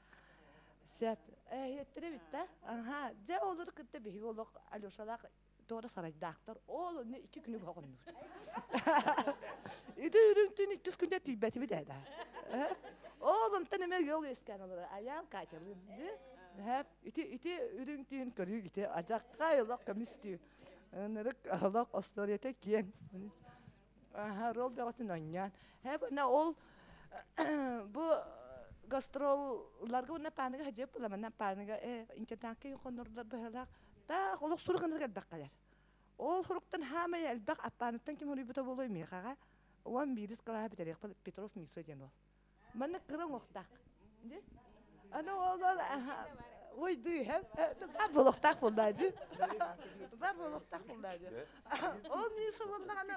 Сеп эһиэттэрэ бүтта аха дьэ олор кытта биһиги олох Алешалаах туора сарайдаахтар ол онно икки күнү боҕоннубут ити үрүҥ түүн иккис күнде тиийбэтибит ээ ол онтон эмэ ыал үөскээн олорор Аял Катялыын ити ити үрүҥ түүн көрүү ити адьакка олох көмүс түүн ынырык олох остуоруйата киэҥ рол бөҕөтүн оонньоон һэ ол бу гастролларга уонна пааныга садьыап була манна пааныга интернакка хоннордор быһалаах таах олох сурук ынырык элбэх кэлэр ол суруктан хаамай элбэх аппааныттан ким хоруйбута буолуой миэхэҕэ 11-ис кылааһы бүтэриэхпит Петров Миша диэн уол манна кыра уҥуохтаах аны ол ол ой дыы бар буолуохтаах буоллаа дии бар буолуохтаах буоллаа дии ол Миша буоллаҕына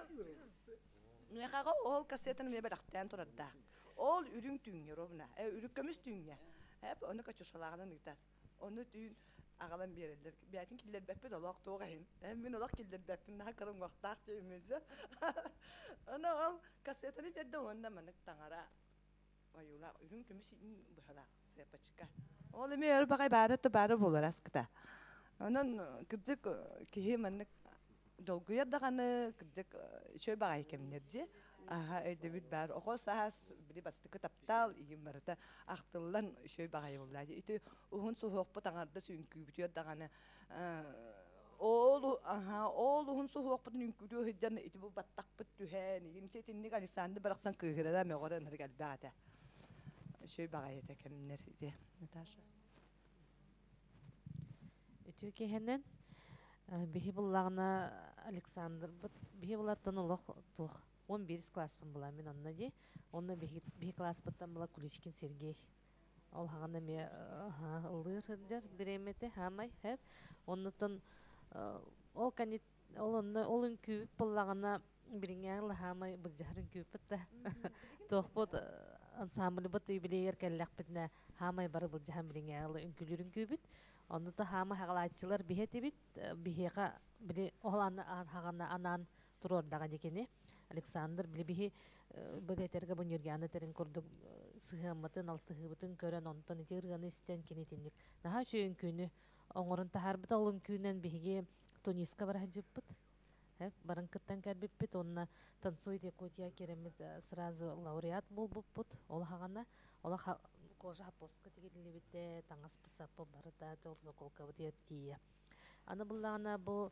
миэхэҕэ ол кассетаны эмиэ бэлэхтээн турардаах ол үрүҥ түүҥҥэ ровно үрүҥ көмүс түүҥҥэ ону Катюшалааҕынан ыытар Ону түүн аҕалан биэрэллэр. Бэйэтин киллэрбэппит олох туох иһин. Мин олох киллэрбэппин, наһаа кыра уҥуохтаах диэммин. Ону ол кассетаны биэрдэ уонна маннык таҥара ойуулаах үрүҥ көмүс быһалаах сыапачка. Ол эмиэ өр баҕай баара то баара буолар аскыта. Онон кырдьык киһи маннык долгуйар даҕаны кырдьык үчүгэй баҕайы кэмнэр дии. Аха өйдөбүл баар. Оҕо саас били бастакы таптал иһин барыта ахтыллан үчүгэй баҕайы буолла. Ити уһун суһуохпут аҥардас үҥкүүбүтүгэр даҕаны ол аха ол уһун суһуохпутун үҥкүүлүү сылдьан ити бу баттахпыт түһэн игин итинник Александр барахсан кыыһырара мөҕөрө ынырык элбэх этэ. Үчүгэй баҕайы этэ кэмнэр ити Наташа. Үтүө киэһэнэн биһи буллаҕына Александрбыт биһи булаттан олох туох 11 класспын була мин онно дии онно биһи биһи класспыттан була Куличкин Сергей ол хаҕана эмиэ ыллыыр сылдьар бириэмэтэ хаамай хэп оннуттан ол канит Ол онно ол үҥкүүбүт буоллаҕына билиҥҥээҥ лаһаамай былдьаһар үҥкүүппүт да туохпут ансамбльбыт юбилейгэр кэллэхпитинэ хаамай бары былдьаһан билиҥҥээҥ үҥкүүлүүр үҥкүүбүт. Онно то хаама хаҕалааччылар биһи этибит биһиэхэ били ол хаҕана анаан туруордаҕа дикини Александр били биһи бу бу Ньургиана тэрин курдук сыһыаммытын алтыһыыбытын көрөн онтон ити ырыаны истэн кини итинник наһаа үчүгэй үҥкүүнү оҥорон таһаарбыта. Ол үҥкүүнэн биһиги Туниска бара сылдьыппыт. Баран кыттан кэлбиппит. Онно «Танцует Якутия» киирэммит сразу лауреат буолбуппут. Ол хаҕана ол кожа хаппоска тигиллибитэ, таҥас пысаппы барыта заколкабыт тиийэ. Аны буллаҕына бу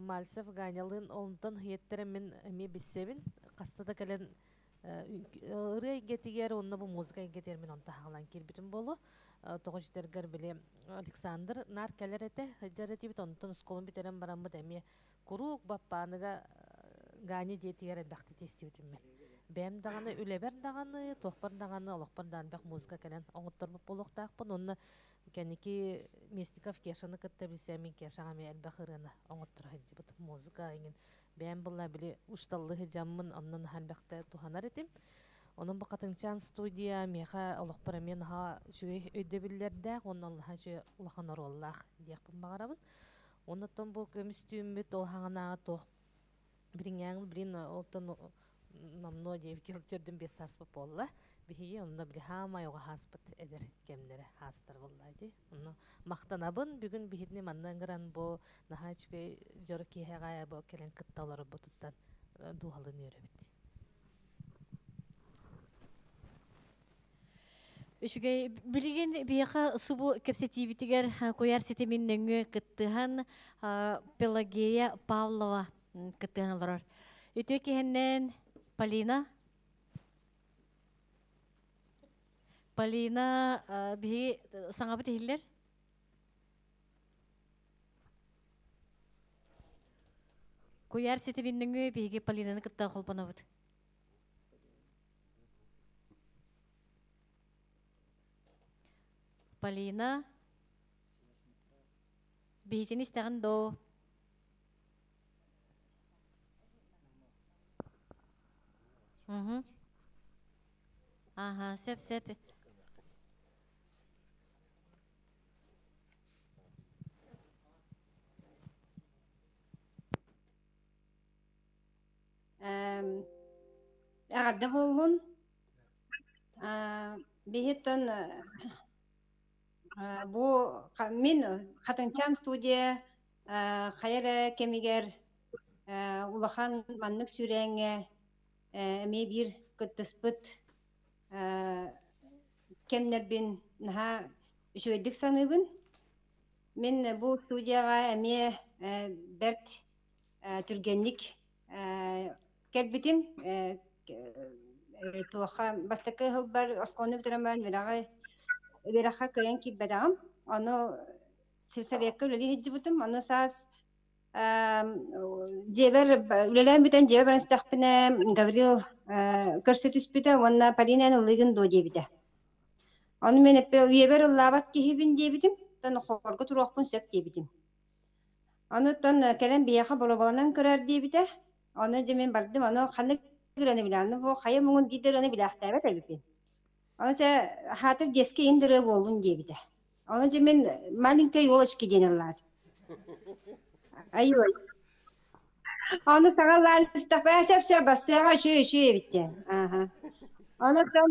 Мальцев Ганялыын онтон хиэттэрэ мин эмиэ билсэбин. Хаста да кэлэн ырыа эйгэтигэр уонна бу музыка эйгэтигэр мин онто хаалан киирбитим буолу. Тоҕо дьитэргэр били Александр наар кэлэр этэ, сылдьар этибит, онтон оскуоланы бүтэрэн бараммыт эмиэ куруук баппааныга Ганя диэтигэр элбэхти тиэстибитим мен. Бэйэм даҕаны үлэбэр даҕаны, туохпар даҕаны, олохпор даҕаны элбэх музыка кэлэн оҥотторбут буолуохтаахпын. Онно кэнники Местников Кешаны кытта билсэммин Кешаҕа эмиэ элбэх ырыаны оҥотторо сылдьыбыт. Музыка иҥин бэйэм буолла били ушталлы сылдьаммын онно наһаа элбэхтэ туһанар этим. Онон бу Хатыҥчаан студия миэхэ олохпор эмиэ наһаа үчүгэй өйдөбүллэрдээх уонна наһаа үчүгэй улахан оруоллаах диэхпин баҕарабын. Оннуттан бу көмүс түүммүт ол хаҥанааҕы туох билиҥҥээҥ блин олтон номнуо диэбит төрдүн биэс сааспыт буолла. Биһиги онно били хаамай оҕо хааспыт эдэр кэмнэрэ хаастар буолла дии. Онно махтанабын бүгүн биһитини манна ыҥыран бу наһаа үчүгэй дьоро киэһэҕэ бу кэлэн кытта олорбутуттан дууһалыын үөрэбит. Үчүгэй билигин биһиэхэ субу кэпсэтиибитигэр куйаар ситимин нөҥүө кыттыһан Пелагея Павлова кыттыһан олорор. Үтүө киһиннэн Полина. Полина биһиги саҥабыт иһиллэр. Куйаар ситимин нөҥүө биһиги Полинаны кытта холбонобут. Полина, биһитин истэҕин доо? Угу. Ага, сөп сөп. Эҕэрдэ буоллун. Биһиттэн бу мин Хатынчаан студия хайа эрэ кэмигэр улахан маннык сүүрээҥҥэ эмиэ биир кыттыспыт кэмнэрбин наһаа үчүгэйдик саныыбын. Мин бу студияҕа эмиэ бэрт түргэнник кэлбитим. Туохха бастакы ыһылбар оскуоланы бүтэрэн баран үөрэҕи үөрэххэ кыайан киирбэтэҕим. Ону сельсоветка үлэлии сылдьыбытым. Ону саас дьиэбэр үлэлээн бүтэн дьиэбэр баран истэхпинэ Гаврил көрсө түспүтэ уонна Полина эн ыллыыгын дуо диэбитэ. Ону мин эппэ үйэбэр ыллаабат киһибин диэбитим. Оттон хорго туруохпун сөп диэбитим. Ону оттон кэлэн биһиэхэ боруобаланан көрөөр диэбитэ. Ону дьэ мин бардым, ону ханнык ырыаны билэҕин? Бу хайа муҥун биир да ырыаны билээхтээбэт эбиппин. Ону чэ хаатыр детский иһин ырыа буоллун диэбитэ. Ону дьэ мин маленькой елочки диэн ыллаатым. Айой. Ону саҥа ыллаан истэхпинэ сөп сөп бассыаҕа үчүгэй үчүгэй эбит диэн. Ааһа. Онуттан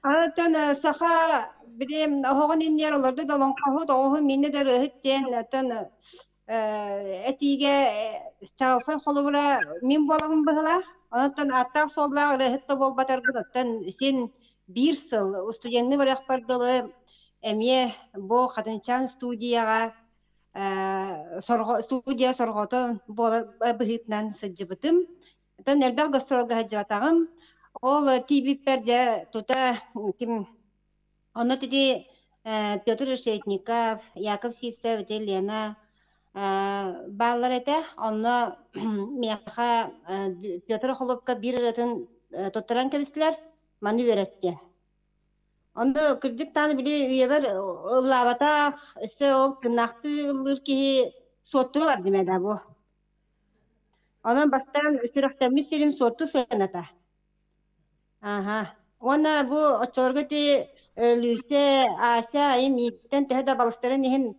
онуттан саха билим оһоҕун иннигэр олордо да олоҥхоһут оҕуһун миннэ да ырыаһыт диэн оттон этиигэ чаҕылхай холобура мин буолабын быһылаах. Онуттан ааттаах-суоллаах ырыаһыт да буолбатарбын оттон син биир сыл студенныы барыахпар дылы эмиэ бу Хатынчаан студияҕа сорҕо студия сорҕото буола быһыытынан сылдьыбытым. Оттон элбэх гастролга сылдьыбатаҕым. Ол тиийбиппэр дьэ тута ким онно тити Петр Решетников, Яков Сивцев, ити Лена бааллар этэ. Онно миэхэ Петр Холопко биир ырыатын туттаран кэбистилэр. Маны үөрэттэ. Онно кырдьык даҕаны били үйэбэр ыллаабатах, өссө ол тыыннаахтыы ыллыыр киһи. Суоттуга бардым ээ бу. Онон бастаан сүрэхтэммит сирим Суотту сыаната. Аха. Уонна бу оччолорго ити Лүүсэ, Ася айым миигиттэн төһө да балыстарын иһин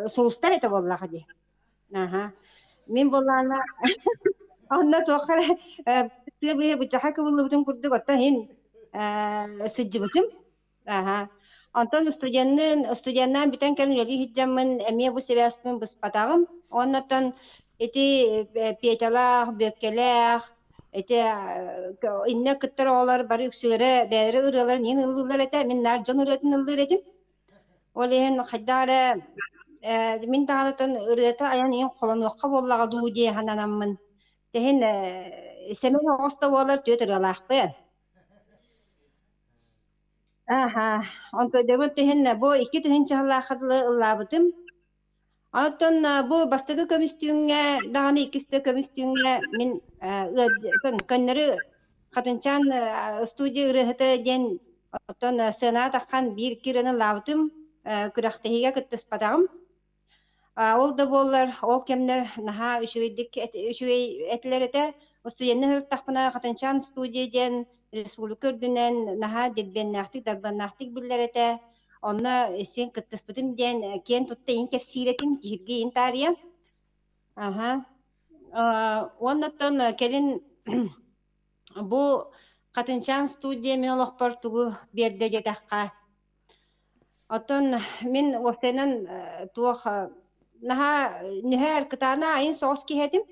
сулустар этэ буоллаҕа дии. Аха. Мин буоллаҕына онно туохха эрэ тыа быыһа быччаха кыбыллыбытым курдук оттон иһин сылдьыбытым. Аха. Онтон студенныын студеннаан бүтэн кэлэн үлэлии сылдьаммын эмиэ бу сибээспин быспатаҕым. Уонна оттон ити Петялаах, Бүөккэлээх ити иннэ кыттар оҕолор бары үксүлэрэ бэйэлэрэ ырыаларын иһин ыллыыллар этэ. Мин наар дьон ырыатын ыллыыр этим. Ол иһин хайдах эрэ мин даҕанытын ырыата айан иһин холонуохха буоллаҕа дуу дии сананаммын. Тэһин сэмэн оҕус да буолар түөрт ырыалаахпын. Аха, онтон түһэн бу 2000 сыллаахха дылы ыллаабытым. Оттон бу бастакы көмүс түүҥҥэ даҕаны иккис да көмүс түүҥҥэ мин көннөрү Хатынчаан студия ырыаһыта диэн оттон сценаҕа таххан биир ырыаны ыллаабытым, күрэхтэһиигэ кыттыспатаҕым. Ол да буоллар, ол кэмнэр наһаа үчүгэйдик үчүгэй этилэр этэ. Студенныы сырыттахпына Хатынчаан студия диэн республика үрдүнэн наһаа дирбиэннээхтик, дарбаннаахтык биллэр этэ. Онно син кыттыспытым диэн киэн тутта иин кэпсиир этим, киһиргии иин таарыйа. Аха. Уоннаттан кэлин бу Хатынчаан студия мин олохпор тугу биэрдэ диэтэххэ, Оттон мин уопсайынан туох наһаа нүһэр кытаана айын соҕус киһи этим.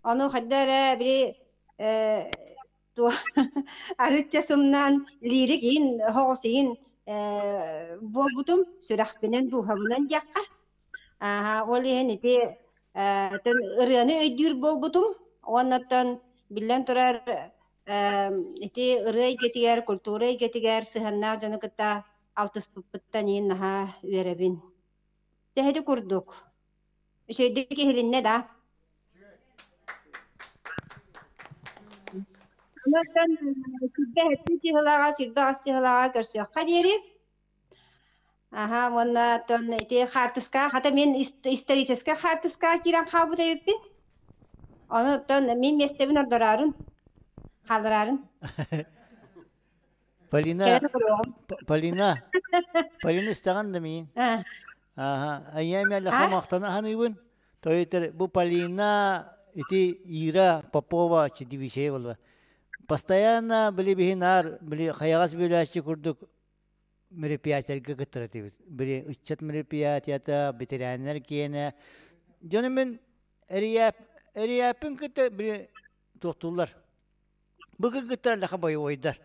Ону хайда эрэ били туох арыычча сымнаан лиирик иин соҕус иин буолбутум сүрэхпинэн дууһабынан диэххэ. Аа ол иһин ити ырыаны өйдүүр буолбутум. Уоннаттан биллэн турар ити ырыа эйгэтигэр, культура эйгэтигэр сыһыаннаах дьону кытта алтыспыппыттан иин наһаа үөрэбин. Тэһэди курдук. Үчүгэйдик иһилиннэ да. Онон сүрбэ хэттин чыһылаҕа, сүрбэ ас чыһылаҕа көрсүөххэ диэри. Аха, уонна тон ити хаартыска, хата мин историческай хаартыска киирэн хаалбыт эбиппин. Ону оттон мин миэстэбин ордороорун, хааллараарын. Полина, Кэлэн олоруоҕум. Полина, Полина истэҕин да миин. Аха, айыам А? махтана ханыыбын. Тойтер бу Полина ити Ира Попова чидивичей болла. Постоянно били биһин аар били хайаҕас бүлээччи курдук мероприятиелергэ кыттар этибит. Били ыччат мероприятията, ветераннар киэнэ. Дьону мин эрийээп эрийээппин кытта били туохтууллар. Бу кыргыттар лаха бойобуойдар.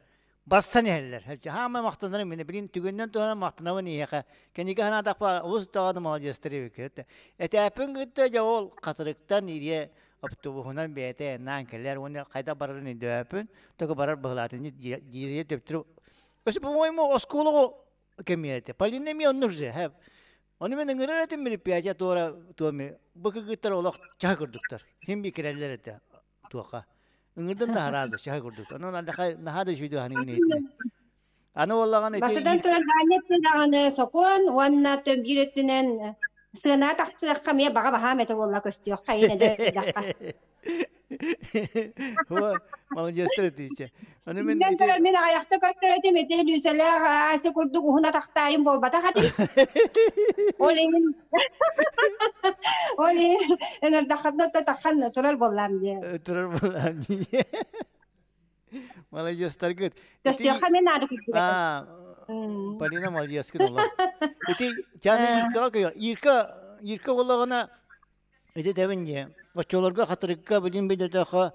Барсан иһэллэр. Хаама махтанарым мин билин түгэннэн туһанан махтанабын иһиэхэ. Кэнники санаатахпа олус даҕаны маладьыастар эбиккэ. Этээппин кытта дьэ ол хатырыктан ириэ автобуһунан бэйэтэ наан кэлэр уонна хайдах барарын өйдөөппүн. Только барар быһылаатын диирие төптүрү Өссө, по-моему, оскуолаҕа кэмиэрэтэ. Полина эмиэ оннук же. Ону мен ыҥырар этим мероприятие туора туоми. Бу кыргыттар олох чаһы курдуктар. Хим би кирэллэр этэ туоха. Ыҥырдын да хараазы чаһы курдук. Онон наһаа да үчүйдүү ханыгын иһитинэ. Аны боллаҕан ити Бастатан туран Ганя даҕаны сокуон уонна биир өттүнэн сыана тахсыахха эмиэ баҕа баһаам этэ буолла көстүөххэ иһин эдэр элбэххэ. Молодежтар этиичэ. Аны мен Биллэн турар мин аҕыйахта көрдөр этим ити Лүүсэлээх Ася курдук уһун атахтаайым буолбатах этим. Ол иһин ол иһин ынырдаххытына таххан турар буоллаам дии. Турар буоллаам дии. Молодежтаргыт. Көстүөххэ мен наада курдук этим. Полина молодецкин олор. Ити тяны Иркаҕа көйө. Ирка Ирка буоллаҕына Ити тэбин дии. Оччолорго хатырыкка билин билетөхө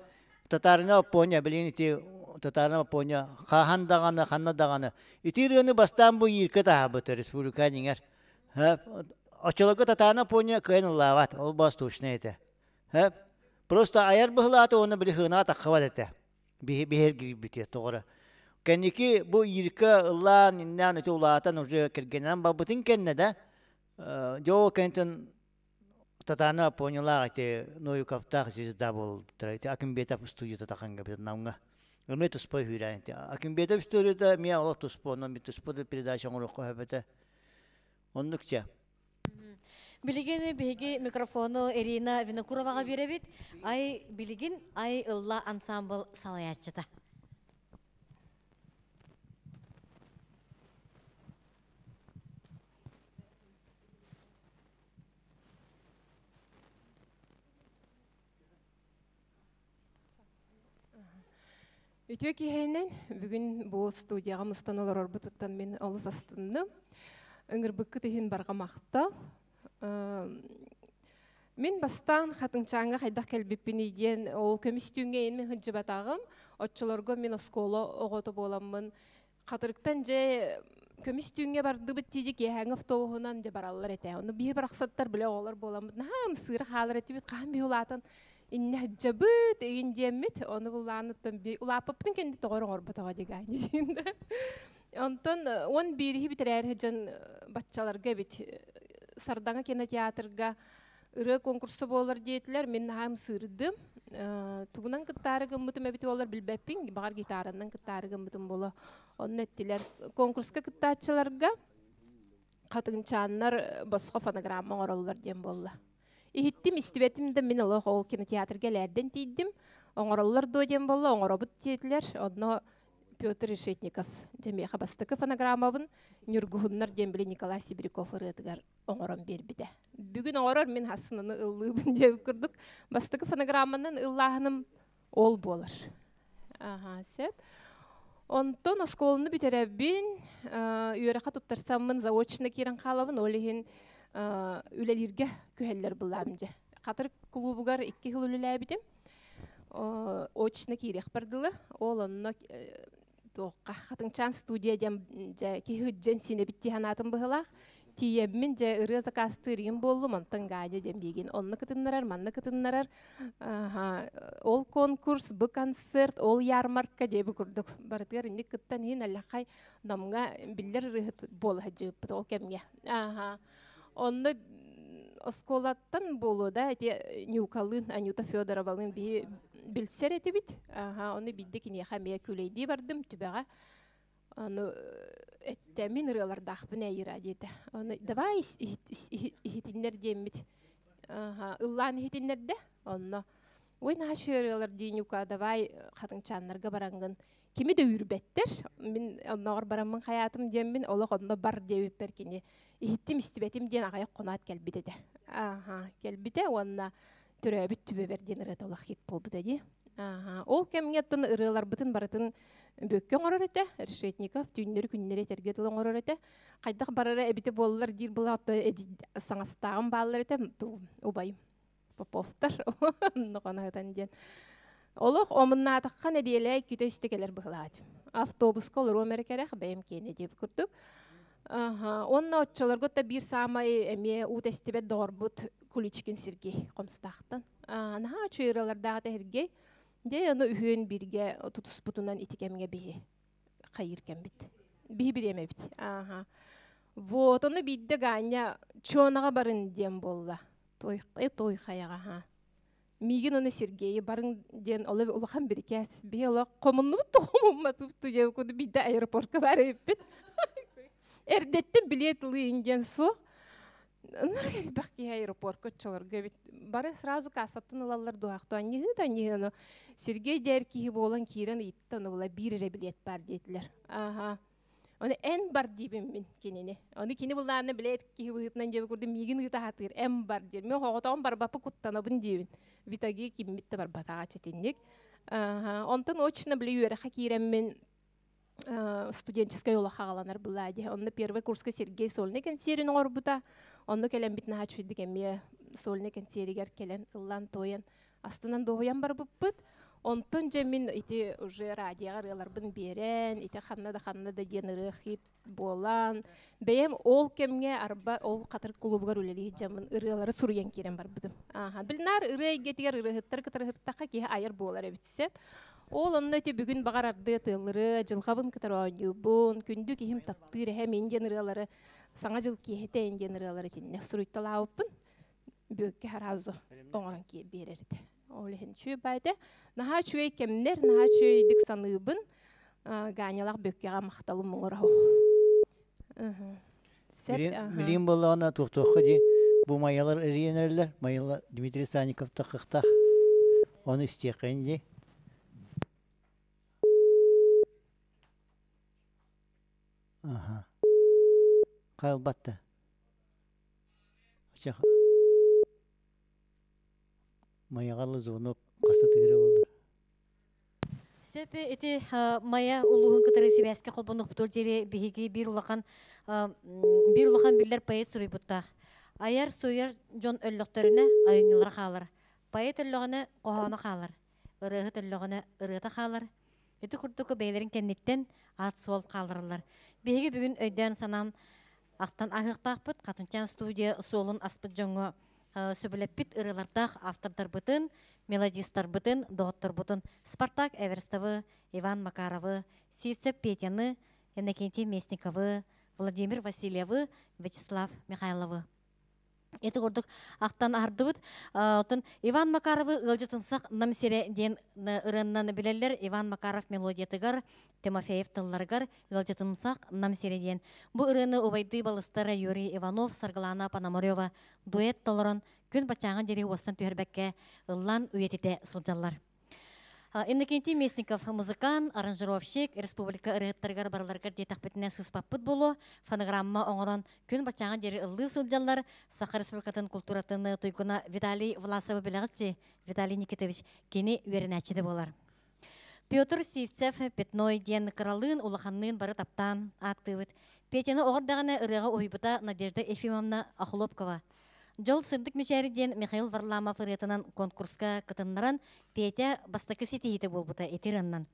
татарина Оппуонньа билин ити татарина Оппуонньа хаһан даҕаны ханна даҕаны ити ырыаны бастаан бу ииркэ таһаабыт республика дьиҥэр. Оччолорго татарина Оппуонньа кыайан ыллаабат ол бас точно этэ. Просто айар быһылаата уонна били хыынаа таххыбат этэ. Биһиргирбите тоҕоро. Кэнники бу ииркэ ыллаан иннээн ити улаатан уже кэргэнинэн барбытын кэннэ да дьэ ол кэнниттэн Татаана поняла ити Новиковтаах звезда буолбуттара. Ити Акимбетов студията таханга бит Намҥа. Эмиэ туспа үһүүрээн ити. Акимбетов студията эмиэ олох туспа, онон бит туспа да передача оҥоруохха сөп этэ. Оннук чэ. Билигин биһиги микрофону Ирина Винокуроваҕа биэрэбит. Ай билигин Ай ылла ансамбл салайааччыта. Үтүө киһинэн бүгүн бу студияҕа мустан олорорбутуттан мин олус астынным. Ыҥырбыккыт иһин барҕа махтал. Мин бастаан Хатыҥчааҥҥа хайдах кэлбиппиний диэн ол көмүс түүҥҥэ ин мин сылдьыбатаҕым. Оччолорго мин оскуола оҕото буоламмын Хатырыктан дьэ көмүс түүҥҥэ бардыбыт тиийи киэһээҥҥи автобуһунан дьэ бараллар этэ. Ону биһи барахсаттар билэ оҕолор буоламмыт наһаа ымсыыра хаалар этибит. Хаһан биһи улаатан иннэ сылдьабыт игин диэммит. Ону буллааныттан би улааппыппытын кэннэ тоҕо эрэ оҥорботоҕо дигаани Онтон 11-иһи бүтэрээри сылдьан баччаларга эбит Сардаҥа кинотеатрга ырыа конкурса буолар диэтилэр. Мин наһаа ымсыырдым. Тугунан кыттаары гыммытым эбит буолар билбэппин. Баҕар гитаранан кыттаары гыммытым буолуо. Онно эттилэр. Конкурска кыттааччыларга хатыҥчааннар босхо фонограмма оҥороллор диэн буолла. Иһиттим, истибэтим да мин олох ол кинотеатрга элээрдэн тиийдим. Оҥороллор дуо диэн буолла, оҥоробут диэтилэр. Онно Петр Решетников дьэ миэхэ бастакы фонограммабын Ньургуһуннар диэн били Николай Сибиряков ырыатыгар оҥорон биэрбитэ. Бүгүн оҥорор мин хассынаны ыллыыбын диэбит курдук бастакы фонограмманан ыллааһыным ол буолар. Аха, сөп. Онтон оскуоланы бүтэрэбин, үөрэххэ туттарсаммын заочно киирэн хаалабын, ол иһин үлэлииргэ күһэллэр былаам дьэ. Хатыр клубугар 2 жыл үлэлээбитим. Очно киириэхпэр дылы. Ол онно туохха Хатыҥчаан студия диэн дьэ киһи дьэн синэбит дии санаатым быһылаах. Тиийэммин дьэ ырыа заказтыыр игин буоллум, онтон Ганя диэн биигин онно кытыннарар, манна кытыннарар. Ол конкурс, бу концерт, ол ярмарка диэби курдук барытыгар инник кыттан иһин аллахай намҥа биллэр ырыаһыт буола сылдьыбыппыт ол кэмҥэ. Онно оскуолаттан буолуо да ити Нюкалыын, Анюта Федоровалыын биһи билсэр этибит. Ону биирдэ киниэхэ эмиэ күлэйдии бардым түбэҕэ. Ону эттэ мин ырыалардаахпын эйира диэтэ. Ону давай иһитиннэр диэммит. Ыллаан иһитиннэрдэ. Онно ой наһаа үчүгэй ырыалар дии Нюка, давай хатыҥчааннарга бараҥҥын кими да үүрбэттэр. Мин оннооҕор бараммын хайаатым диэммин, олох онно бар диэбиппэр кини иһиттим истибэтим диэн аҕыйах хоноот кэлбит этэ. Ааха, кэлбитэ уонна төрөөбүт түбэбэр диэн ырыата олох хит буолбута дии. Ааха, ол кэмҥэ оттон ырыаларбытын барытын Бүөккэ оҥорор этэ, Решетников түүннэри күннэри этэргэ тыл оҥорор этэ. Хайдах барара эбитэ буоллар диир была саҥастааҕым бааллар этэ, убайым Поповтар онно диэн. Олох омуннаатахха нэдиэлэ иккитэ үстэ кэлэр быһылаат. Автобуска олоруом эрэ кэрэх, бэйэм киэнэ диэбит курдук. Онно оччолорго та биир саамай эмиэ уу тэстибэт доҕорбут Куличкин Сергей Хомстаахтан. Наһаа үчүгэй ырыалардаах этэ Сергей. Дьэ, ону үһүөн бииргэ тутуспутунан ити кэмҥэ биһи хайыыр кэмбит. Биһи бириэмэбит. Ааха. Вот, ону биирдэ Ганя Чуонаҕа барын диэн буолла. Той, той хайаҕа, ха. Миигин уонна Сергейи барыҥ диэн олох улахан бирикээс. Биһи олох хомуннубут да хомумматыбыт диэн курдук биирдэ аэропортка баар эбиппит. Эрдэттэн билиэт ылыйын диэн суох. Ынырык элбэх киһи аэропортка оччолорго эбит. Бары сразу кассаттан ылаллар дуһахту анньыһыы да анньыһыы ону Сергей дээр киһи буолан киирэн ыйытта ону була биир эрэ билиэт баар диэтилэр. Аха. Ону эн бар диибин мин кинини. Ону кини буллаана билээт киһи быһыытынан диэбит курдук миигин ыыта сатыыр эн бар диир. Мен оҕотоҕум барбаппы куттанабын диибин. Витаги киммит да барбатаҕа чэтинник. Онтон очно били үөрэххэ киирэммин студенческай олох хаҕаланар былаа дии. Онно первый курска Сергей сольный кэнсиэрин оҥорбута. Онно кэлэммит наһаа үчүгэйдик эмиэ сольный кэнсиэригэр кэлэн ыллаан туойан астынан дуоһуйан барбыппыт. Онтон дьэ мин ити уже радиоҕа ырыаларбын биэрэн, ити ханна да ханна да диэн ырыа хит буолан, бэйэм ол кэмҥэ арба ол Хатыр кулуубугар үлэлии сылдьаммын ырыалары суруйан киирэн барбытым. Ааха, билнаар ырыа эйгэтигэр ырыаһыттары кытары ырыттахха киһи айар буолар эбит сөп. Ол онно ити бүгүн баҕар ардыа тыаллырыа, дьылҕабын кытары оонньуубун, күндү киһим таптыыр эһэм ин диэн ырыалары саҥа дьыл киэһэтэ ин диэн ырыалары итиннэ суруйталаабыппын. Бүөккэ харазу оҥорон биэрэр этэ. Ол иһин үчүгэй баа этэ. Наһаа үчүгэй кэмнэр, наһаа үчүгэйдик саныыбын. Ганялаах Бүөккэҕэ махталым муҥура суох. Билигин буоллаҕына туохтуохха дии. Бу майалар эрийэн Майалар Дмитрий Санников тахыхтах. Оны истиэххин дии. Аха. Кайлбатта. Ачах. Майаҕалы звонок хаста тыгыра болар. Сөп ити Майа улууһун кытары сибээскэ холбонуохпутугар диэри биһиги биир улахан биир улахан биллэр поэт суруйбуттаах. Айар суруйар дьон өллөхтөрүнэ айымньылара хаалар. Поэт өллөҕүнэ хоһооно хаалар. Ырыаһыт өллөҕүнэ ырыата хаалар. Ити курдук бэйэлэрин кэнниттэн аат-суол хааллараллар. Биһиги бүгүн өйдөөн-санаан ахтан аһыахтаахпыт Хатынчаан студия суолун аспыт дьоҥҥо сөбүлэппит ырыалардаах автордарбытын, мелодистарбытын, доҕотторбутун Спартак Эверстовы, Иван Макаровы, Сивцев Петяны, Иннокентий Местниковы, Владимир Васильевы, Вячеслав Михайловы. Ити курдук ахтан аһардыбыт. Оттон Иван Макаровы ыалдьытымсах Нам сирэ диэн ырыаннан билэллэр. Иван Макаров мелодиятыгар, Тимофеев тылларыгар ыалдьытымсах Нам сирэ диэн. Бу ырыаны убайдыы балыстара Юрий Иванов, Саргылана Пономарева дуэт толорон күн бачааҥа диэри уостан түһэрбэккэ ыллаан үйэтитэ сылдьаллар. Иннокентий Местников музыкант, аранжировщик, республика ырыһыттарыгар барыларыгар диэтэхпитинэ сыыспаппыт буолуо, фонограмма оҥорон күн бачааҥа диэри ыллыы сылдьаллар. Саха Республикатын культуратын туйгуна Виталий Власовы билэҕитчи, Виталий Никитович кини үөрэнээччитэ буолар. Петр Сивцев Пятной диэн кыралыын, улаханныын бары таптаан ааттыыбыт. Петяны оҕор даҕаны ырыаҕа уһуйбута Надежда Ефимовна Охлопкова. Дьол сырдык мичээри диэн Михаил Варламов ырыатынан конкурска кытыннаран Петя бастакы ситиһиитэ буолбута ити ырыаннан.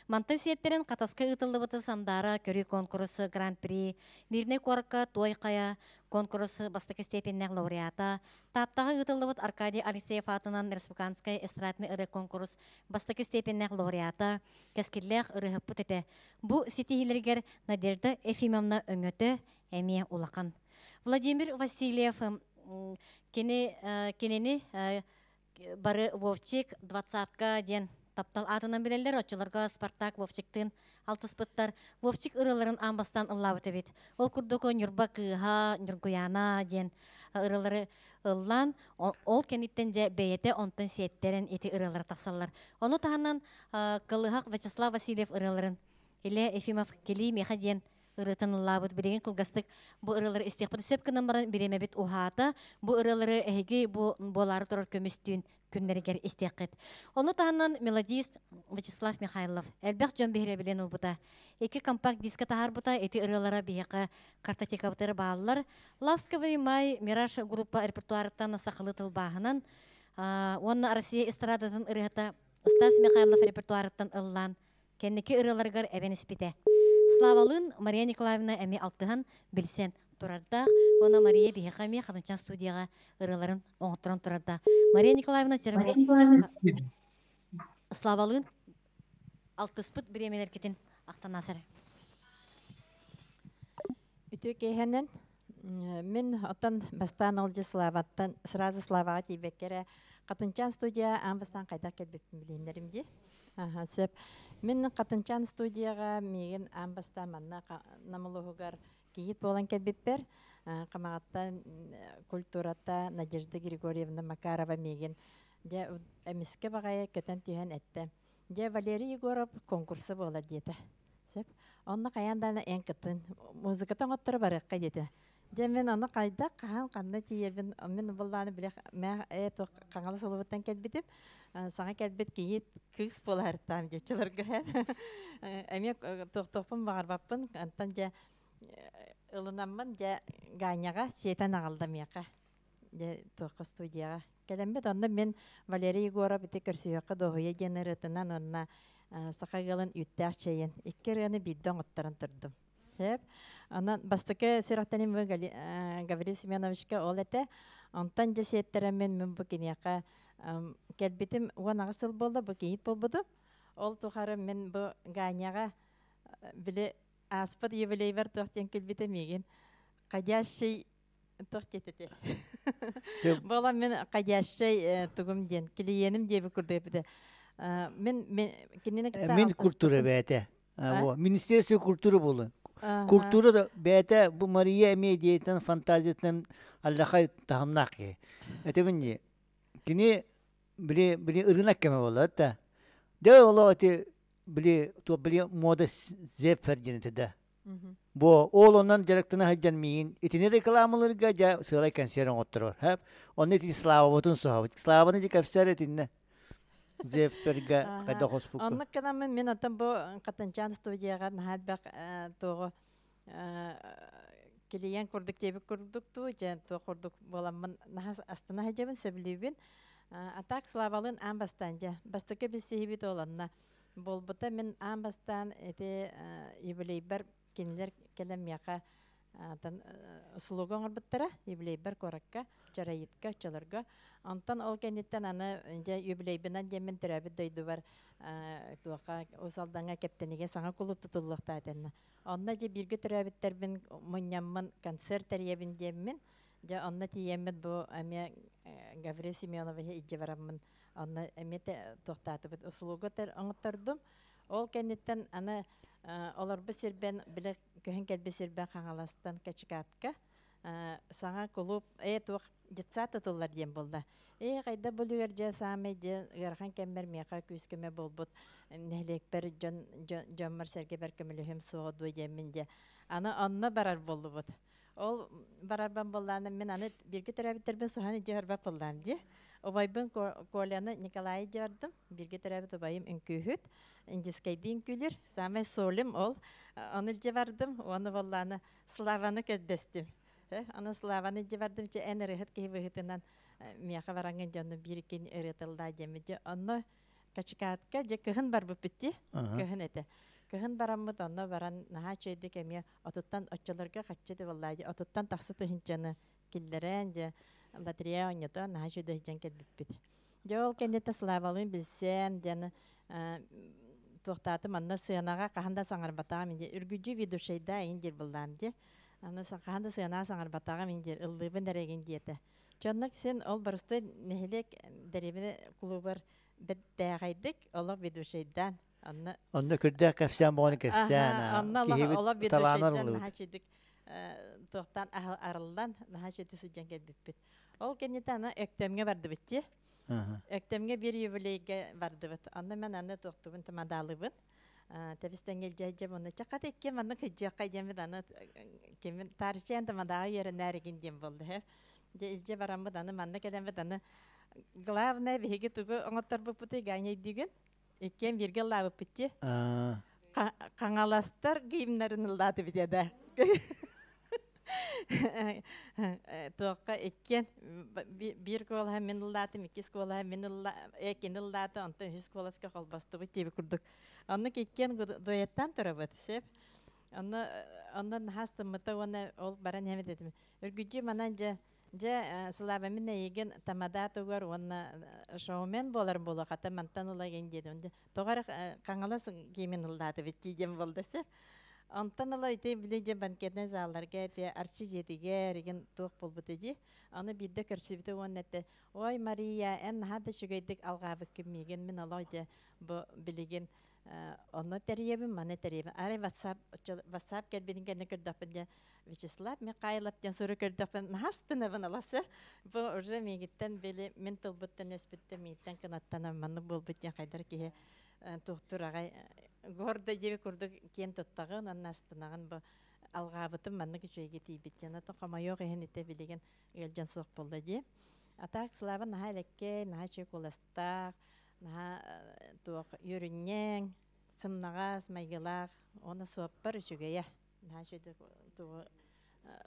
Мантан сиэттэрин Хатаска ыытыллыбыта Сандаара көрүү конкурс Гран-при, Мирнэй куоракка Туой Хайа конкурс бастакы степеннээх лауреата, Тааттаҕа ыытыллыбыт Аркадий Алексеев аатынан республиканскай эстрадный ырыа конкурс бастакы степеннээх лауреата, кэскиллээх ырыаһыппыт этэ. Бу ситиһиилэригэр Надежда Ефимовна өҥөтө эмиэ улахан. Владимир Васильев кини кинини бары Вовчик двадцатка диэн таптал аатынан билэллэр. Оччолорго Спартак Вовчиктыын алтыспыттар. Вовчик ырыаларын аан бастаан ыллаабыт эбит. Ол курдук Ньурба кыыһа, Ньургуйаана диэн ырыалары ыллаан, ол кэнниттэн дьэ бэйэтэ онтон сиэттэрэн ити ырыалара тахсаллар. Ону таһынан Кылыһах Вячеслав Васильев ырыаларын Илья Ефимов «Кэлии миэхэ» диэн ырыатын ыллаабыт. Билигин кылгастык бу ырыалары истиэхпит сөп гынан баран бириэмэбит уһаата. Бу ырыалары эһиги бу буолаары турар көмүстүүн күннэригэр истиэххит. Ону таһынан мелодист Вячеслав Михайлов элбэх дьон биһирэбилин ылбыта. Икки компакт диска таһаарбыта, ити ырыалара биһиэхэ картотекабытыгар бааллар. Ласковый май Мираж группа репертуарыттан сахалыы тылбааһынан уонна Россия эстрадатын ырыата Стас Михайлов репертуарыттан ыллаан Кэнники ырыаларыгар эбэн испитэ. Славалыын Мария Николаевна эмиэ алтыһан, билсэн турардаах. Уонна Мария биһиэхэ эмиэ Хатынчан студияҕа ырыаларын оҥотторон турардаах. Мария Николаевна Славалыын алтыспыт бириэмэлэргитин ахтан аасар. Үтүө киэһэнэн мин оттон бастаан ол дьэ Славаттан сразу Славаҕа тиийбэккэ эрэ Хатынчаан студия аан бастаан хайдах кэлбиппин билиһиннэрим дии. Аха, сөп. Мин Хатынчаан студияҕа миигин аан бастаан манна Нам улууһугар кийиит буолан кэлбиппэр Хамаҕатта культурата Надежда Григорьевна Макарова миигин дьэ эмискэ баҕайы көтөн түһэн эттэ. Дьэ Валерий Егоров конкурса буолар диэтэ. Сөп. Онно хайаан даҕаны эн кыттын. Музыката оҥотторо барыахха диэтэ. Дьэ мин ону хайдах хаһан ханна тиийэрбин мин буллааны билэ мэ ээ туох Хаҥалас улууһуттан кэлбитим. Саҥа кэлбит кийиит кыыс буолаарыттаам диэччилэргэ эмиэ туохтуохпун баҕарбаппын. Онтон дьэ ылынаммын дьэ Ганяҕа сиэтэн аҕалла миэхэ. Дьэ туохха студияҕа кэлэммит. Онно мин Валерий Егоров ити көрсүһүөххэ дуоһуйа диэн ырыатынан уонна саха ыалын үүттээх чэйин икки ырыаны биирдэ оҥотторон турдум. Сөп. Онон бастакы сүрэхтэним Гаврил Семеновичка ол этэ. Онтон дьэ сиэттэрэммин мин бу киниэхэ кэлбитим 18 сыл буолла, бу кийиит буолбутум. Ол тухары мин бу Ганяҕа били ааспыт юбилейбар туох диэн күлбүтэ миигин ходящий туох диэтэ Буолан мин ходящий тугум диэн клиеним диэби курдук эппитэ. Мин кинини кытта Мин культура бэйэтэ. Во, Министерство культуры буолун. Культура да бэйэтэ бу Мария эмиэ идеятынан, фантазиятынан аллахай таһымнаах киһи. Этебин дии. Кини били били ырынак кеме буолла да. Дэ оло эти били то били мода зеппер диэн этэ да. Бу ол онон дьарыктана сылдьан миигин итини рекламалыырга дьэ сыалай консерв оҥотторор. Хэп. Онно ити Славабытын соһобут. Славаны дьэ кэпсээр итиннэ. Зеппергэ хайдах хоспукка. Оннук гынаммын мин оттон бу Хатынчаан студияҕа наһаа элбэх туоҕу килийиэн курдук диэбит курдук дуу, дьэ туох курдук буоламмын наһаа астына сылдьабын, сөбүлүүбүн. А так Славалыын аан бастаан дьэ бастакы билсиһиибит ол онно буолбута. Мин аан бастаан ити юбилейбар кинилэр кэлэн миэхэ услуга оҥорбуттара юбилейбар куоракка, Чарайытка, оччолорго. Онтон ол кэнниттэн аны дьэ юбилейбынан диэммин төрөөбүт дойдубар туохха Уус Алдаҥҥа Кэптэнигэ саҥа кулууп тутуллуохтаах этэннэ. Онно дьэ бииргэ төрөөбүттэрбин мунньаммын концерт тэрийэбин диэммин, дьэ онно тиийэммит бу эмиэ Гаврил Семеновиһы илдьэ бараммын онно эмиэ туохтаатыбыт услуга оҥоттордум. Ол кэнниттэн аны олорбут сирбэн билэ көһөн кэлбит сирбэн Хаҥаластан Качикатка саҥа кулууп ээ туох детсад тутуллар диэн буолла. Ээ хайда бу үлүгэр дьэ саамай дьэ ыарахан кэммэр миэхэ күүс-көмө буолбут нэһилиэкпэр дьон дьоммор сэргэбэр көмөлөһүм суоҕа дуо диэммин дьэ аны онно барар буоллубут. Ол барарбан буоллаана мин аны бииргэ төрөөбүттэрбин соһон илдьэ барбат буоллаам дии. Убайбын Коляны Николайы илдьэ бардым. Бииргэ төрөөбүт убайым үҥкүүһүт, индийскэйдии үҥкүүлүүр. Саамай солим ол. Ону илдьэ бардым. Уонна буоллаана Славаны көрдөстүм. Аны Славаны илдьэ бардым. Чэ, эн ырыаһыт киһи быһыытынан миэхэ бараҥҥын дьону биир иккини ырыатыллаа диэммит. Дьэ, онно Качикаатка дьэ кыһын барбыппыт дии. Кыһын этэ. Кыһын бараммыт, онно баран наһаа үчүгэйдик эмиэ отуттан оччолорго хаччы да буоллаа дии, отуттан тахса тыһыынчаны киллэрэн, дьэ, лотерея оонньотон наһаа үчүгэй сылдьан кэлбиппит. Дьэ, ол кэнниттэн Славалыын билсэн, дьэ, туохтааты манна сыанаҕа хаһан да саҥарбатаҕым ин диир. Үргүдьү ведущайдаа иҥин диир буоллаам дии. Аны хаһан да сыанаҕа саҥарбатаҕым иҥин диир, ыллыыбын эрэ игин диэтэ. Дьоннук син ол боростуой нэһилиэк дэриэбинэ клубар бэртээхэйдик олох ведущайдаан онно Онно күрдээх кэпсээн боҕону кэпсээн онно киһибит олох талаанар ведущайдаан ыллыбыт. наһаа үчүгдүк туохтаан арыллан наһаа үчүгдүк сылдьан кэлбиппит. Ол кэнниттэн аны Өктөмҥө бардыбыт дии. Өктөмҥө биир юбилейга бардыбыт. Онно мен аны туохтубун тамадаалыбын. Тэбис тэҥҥэ илдьэ уонна чаката икки маннык кыдьыахха диэммит аны кимин таарычаан тамадааҕа үөрэнээригин диэн буолла һэ. Дьэ илдьэ бараммыт аны манна кэлэммит аны главное биһиги тугу оҥотторбуппутуй Ганя өйдүүгүн? Иккиэн бииргэ ыллаабыппыт дии. Хаҥаластар гимнарын ыллаатыбыт да. Туохха иккиэн биир куолаһа мин ыллаатым, иккис куолаһа мин ылла кини ыллаата, онтон үһүс куоласка холбостубут диэбит курдук. Оннук иккиэн дуэттаан турабыт, сөп. Онно онно наһаа астыммыта уонна ол баран иһэмит этим. Үргүдьү манан дьэ дьэ Слава мин эйигин тамада тугар уонна шоумен буолар буолуо хата мантан ыла игин диэтим. Тоҕо эрэ Хаҥалас гимн ыллаатыбыт дии диэн буолда сөп. Онтон ыла ити били дьэ банкетнай залларга ити Арчы дьиэтигэр игин туох буолбута дии. Аны биирдэ көрсүбүтэ уонна этэ, «Ой, Мария, эн наһаа да үчүгэйдик алҕаабыккын миигин, мин олох дьэ бу билигин онно тэрийэбин, маны тэрийэбин. Арай WhatsApp, WhatsApp кэлбитин кэннэ көрдөхпүн дьэ Вячеслав Михайлов диэн сурук көрдөхпүн наһаа астынабын аласы. Бу уже миигиттэн били мин тылбыттан өспүттэн миигиттэн кынаттанан маннык буолбут диэн хайдар киһи туохтуур аҕай гордо диэби курдук киэн туттаҕын уонна астынаҕын бу алҕаабытым маннык үчүгэйгэ тиийбит диэн. Ото хомойуох иһин ити билигин ыалдьан суох буолла дии. А так Слава наһаа элэккэй, наһаа үчүгэй куоластаах, наһаа туох үөрүнньэҥ, сымнаҕас, майгылаах уонна суоппар үчүгэйэ. Наһаа үчүгэйдик тугу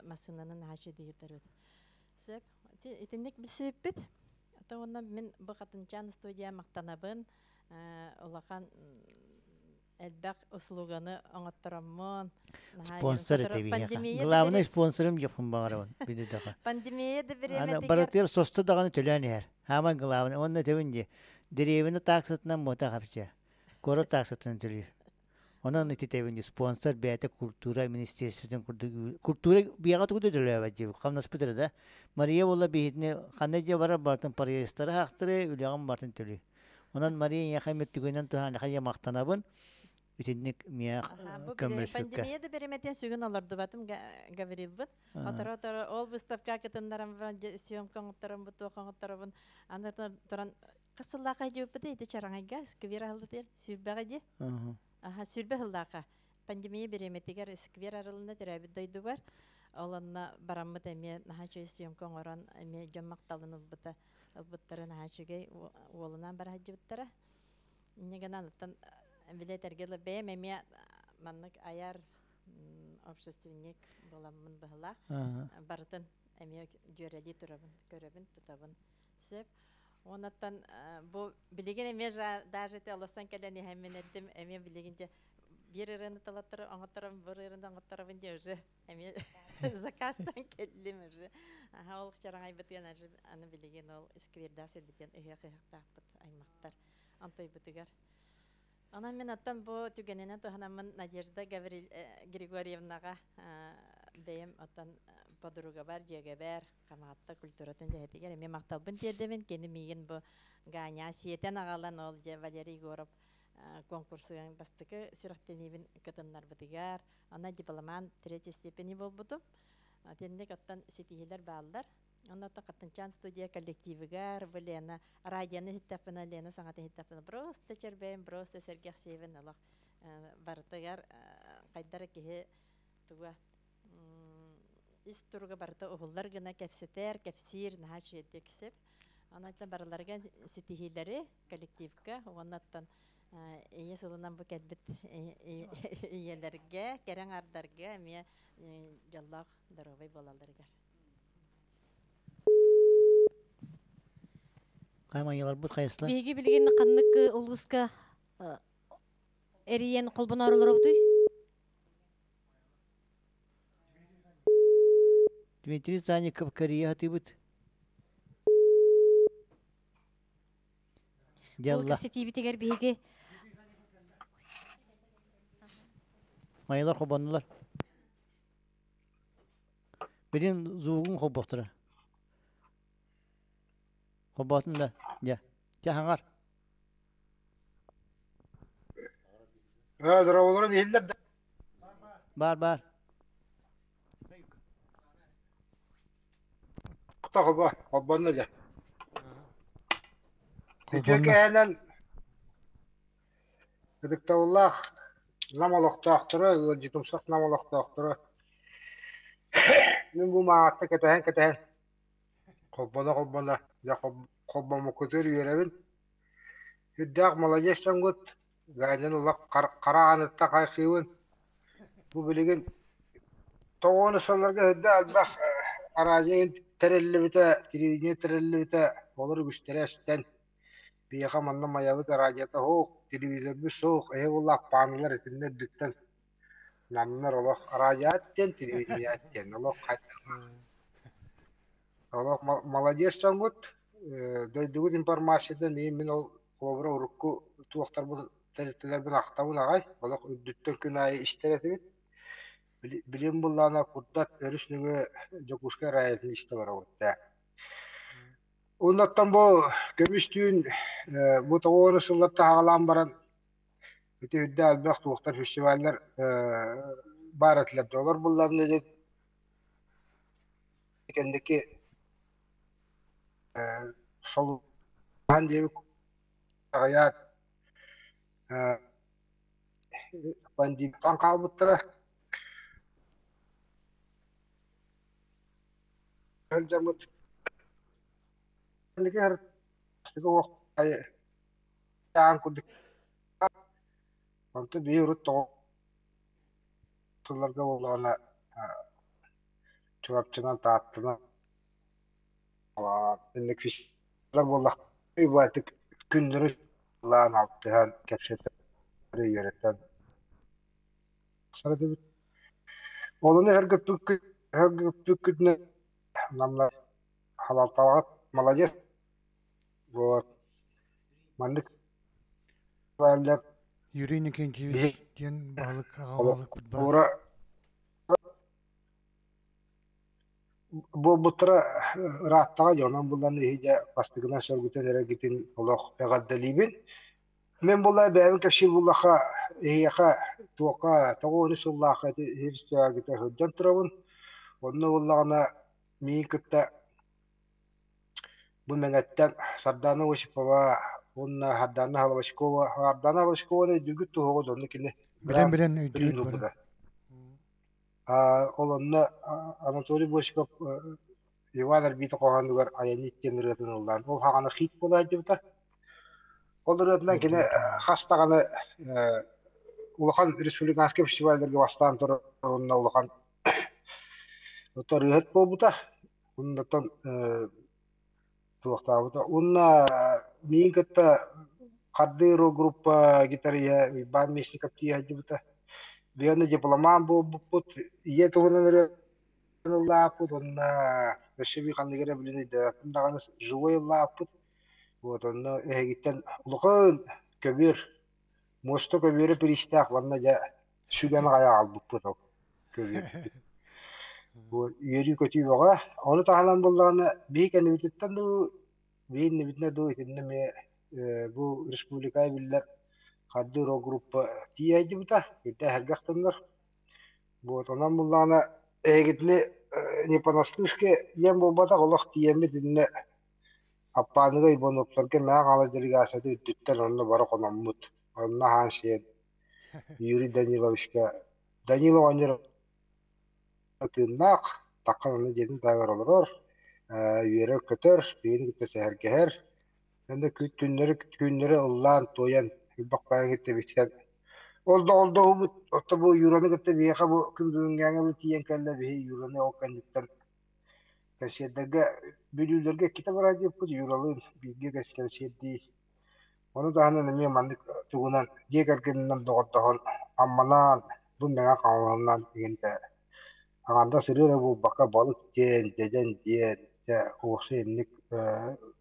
массыынаны наһаа үчүгэйдик ыытар. Сөп. Итинник билсибиппит. Ата уонна мин бу Хатынчаан студия махтанабын. Улахан элбэх услуганы оҥоттороммун. Спонсор этэ биһиэхэ. Главный спонсорым дьоппун баҕарабын бүдүдэхэ. Пандемия да бириэмэтигэр Барытыгар состо даҕаны төлөөн иһэр. Хааман главный. Онно этэбин дии. Дэриэбинэ таксатынан муота хапча. Куорат таксатынан төлүүр. Онон ититэбин спонсор бэйэтэ культура министерствотын курдук культура биэҕэ тугу да төлөөбөт диэбит хамнаспыт эрэ да. Мария буолла биһитини ханна дьиэ барар бартын проездтары хаахтары үлэҕин бартын төлүү. Онон Мария эйиэхэ мүттүгүнэн туһаан эйиэхэ махтанабын. Итинник миэх көмөлөспүккэ. Пандемия да береметен сүгүн олордубатым Гаврилбыт. Оторо-оторо ол выставка кытыннаран съемка оҥотторон бу туох оҥотторобун. Аны туран хас сыллаахха дьиэппитэ ити чараҥайга сквер аһыллытыгар сүүрбэҕэ дии. Аха сүүрбэ сыллаахха пандемия бириэмэтигэр сквер арылынна төрөөбүт дойдубар. Ол онно бараммыт эмиэ наһаа үчүгэй съемка оҥорон эмиэ дьон махталын ылбыта. Ылбыттара наһаа үчүгэй уолунаан бара сылдьыбыттара. Инньэ гынан оттон били этэргэ дылы бэйэм эмиэ маннык айар общественник буоламмын быһылаах. Барытын эмиэ дьүөрэлии турабын, көрөбүн, тутабын. Сөп. Оннуттан бу билигин эмиэ даже ити олосон кэлэн иһэммин эттим, эмиэ билигин дьэ биир ырыаны талаттары оҥоттором, бу ырыаны оҥотторобун дьэ уже эмиэ заказтан кэллим уже. Аха ол чараҥайбытыгар аны билигин ол сквердаах сирбитин ыһыах ыһыахтаахпыт аймахтар онтойбутугар. Онон мин оттон бу түгэнинэн туһанаммын Надежда Гаврил Григорьевнаҕа бэйэм оттон подругабар, дьүөгэбэр, Хамаҕатта культуратын үлэһитигэр эмиэ махталбын тиэрдэбин. Кини миигин бу Ганя сиэтэн аҕалан ол дьэ Валерий Егоров конкурсугар бастакы сүрэхтэниибин кытыннарбытыгар, аны дипломант третьей степени буолбутум. Итинник оттон ситиһиилэр бааллар. Онно Хаттынчаан студия коллективыгар бу Лена радионы иһиттэхпинэ, Лена саҥатын иһиттэхпинэ просто чэрбэйим, просто сэргэхсийэбин олох барытыгар хайдара киһи туга ис туруга барыта уһуллар гына кэпсэтэр, кэпсиир наһаа үчүгэйдик сөп. Онон барыларыгар ситиһиилэри коллективка уонна оттон ийэ сылынан бу кэлбит ийэлэргэ, кэрэ аҥаардарга эмиэ дьоллоох доруобай буолалларыгар. Хаймайыларбыт хайысла. Биһиги билигин ханнык улууска эрийэн холбоноору олоробутуй? Дмитрий Санников Корея хатыыбыт. Дьалла. Кэпсэтиибитигэр биһиги Майалар хобоннулар. Билин зуугун холбохтора. Холботун да, дьэ. Дьэ хаҥар. Здороволорун иһиллэр да. Бар бар. Холбо, холбонно дьэ. Үтүө кэһэнэн Ытыктабыллаах Нам олохтоохторо, ыалдьытымсах Нам олохтоохторо мин бу мааҕатта кэтэһэн-кэтэһэн холбоно-холбоно дьэ холбоммуккутугар үөрэбин. Сүрдээх маладьыас дьоҥҥут, Ганяны олох хара ааныттан хайхыыбын. Бу билигин тоҕуону сылларга сүрдээх элбэх араадьыйа тэриллибитэ, телевидение тэриллибитэ, олор үгүстэрэ эстэн Биһиэхэ манна Майабыт араадьыйата суох, телевизорбыт суох, эһэ буоллаах пааналар итиннэ үрдүттэн намнар олох араадьыйаат диэн, телевидениеат диэн олох олох маладьыас дьоҥҥут, дойдугут информациятын иһин мин ол холобура урукку туохтарбын тэрилтэлэрбин ахтабын аҕай, олох үрдүттэн күн аайы истэр этибит. Билим буллаҕына курдат өрүс нөҥүө Дьокуускай араадьыйатын истэ олоробут ээ. Оннуттан бу көмүс түүн бу тоҕуору сыллар таһаҕалаан баран ити үрдэ элбэх туохтар фестиваллар баар этилэр да олор булларына дьэ кэнники солуһан диэбит аҕыйаат бандиттан хаалбыттара Сылдьаммыт курдук онтон биһи урут тоҕо сылларга буоллаҕына Чурапчынан Тааттанан инник буоллах күннэри лаан алтыһан кэпсэтэн үөрэтэн Олону өһөргөппүккүтүнэн намнар халалтаҕыт молодец вот маннык бааллар Юрий Никентьевич диэн баһылык аҕа баһылыкпыт баар. Буолбуттара ырааттаҕа дьонон булан иһидэ бастакынан сөргүтэн эрэргитин олох эҕэрдэлиибин. Мин була бэйэбин кэпсиир буллаха Эһиэхэ туохха 93 сыллаахха ити фестивальгыта сылдьан турабын. Онно буоллаҕына миигин кытта бу Мэҥэттэн Сардаана Осипова уонна Сардаана Головачкова Сардаана Головачкованы өйдүүгүт туһугут онно кини Билэн билэн өйдүүр өйдүүбүт бары. Ол онно Анатолий Босиков Иван Арбита хоһоонугар «Айанньыт» диэн ырыатын ыллаан, ол хаҕана хит буола сылдьыбыта. Ол ырыатынан кини хас даҕаны улахан республиканскай фестивалларга бастаан турар уонна улахан ырыаһыт буолбута. Оннуттан туохтаабыта. Уонна миин кытта Хардыы группа гитариһа Уйбаан Местников тиийэ сылдьыбыта. Биһиэнэ дипломант буолбуппут. Ийэ туһунан ырыа ыллааппыт уонна өссө биир ханнык эрэ билин өйдөөбөппүн даҕаны живой ыллааппыт. Вот онно эһигиттэн улахан көбүөр, муоста көбүөрэ бириистээх уонна дьэ сүгэн аҕай аҕалбыппыт ол көбүөрбүтүн. Бу үөрүү-көтүү бөҕө. Ону таһынан буоллаҕына биһи кэннибититтэн дуу, биһи иннибитинэ дуу итиннэ эмиэ бу республикаҕа биллэр хардыы рок-группа тиийэ сылдьыбыта. Үрдэ эһэргэх дьоннор. Вот онон буллаҕына эһигитини не понаслышке диэн буолбатах олох тиийэммит иннэ Аппааныга Ивановтарга мэҕэ хаала делегацията үрдүттэн онно бары хономмут. Онно аһаан сиэн Юрий Даниловичка Данила оҕонньор тыыннаах, таххан онно дьиэтин таһыгар олорор, үөрэр-көтөр, биһигини кытта сэһэргэһэр. Онно күннэри күннэри ыллаан, туойан, элбэх баайын кытта билсэн Ол да ол да уһубут, отто бу Юраны кытта биһиэхэ бу күн бүгүҥҥээҥи ылы тиийэн кэллэ биһи Юраны ол кэнниттэн кэнсиэрдэргэ Бүлүүлэргэ иккитэ бараадьыппыт Юралыын бииргэ кэнсиэрдии. Ону таһынан эмиэ маннык тугунан дьиэ кэргэнинэн доҕордоһон Амманаан бу Мэҥэ Хаҥалаһынан игинтэ аҥардас ырыа эрэ буолбакка балык диэн, дьэдьэн диэн дьэ уопсай инник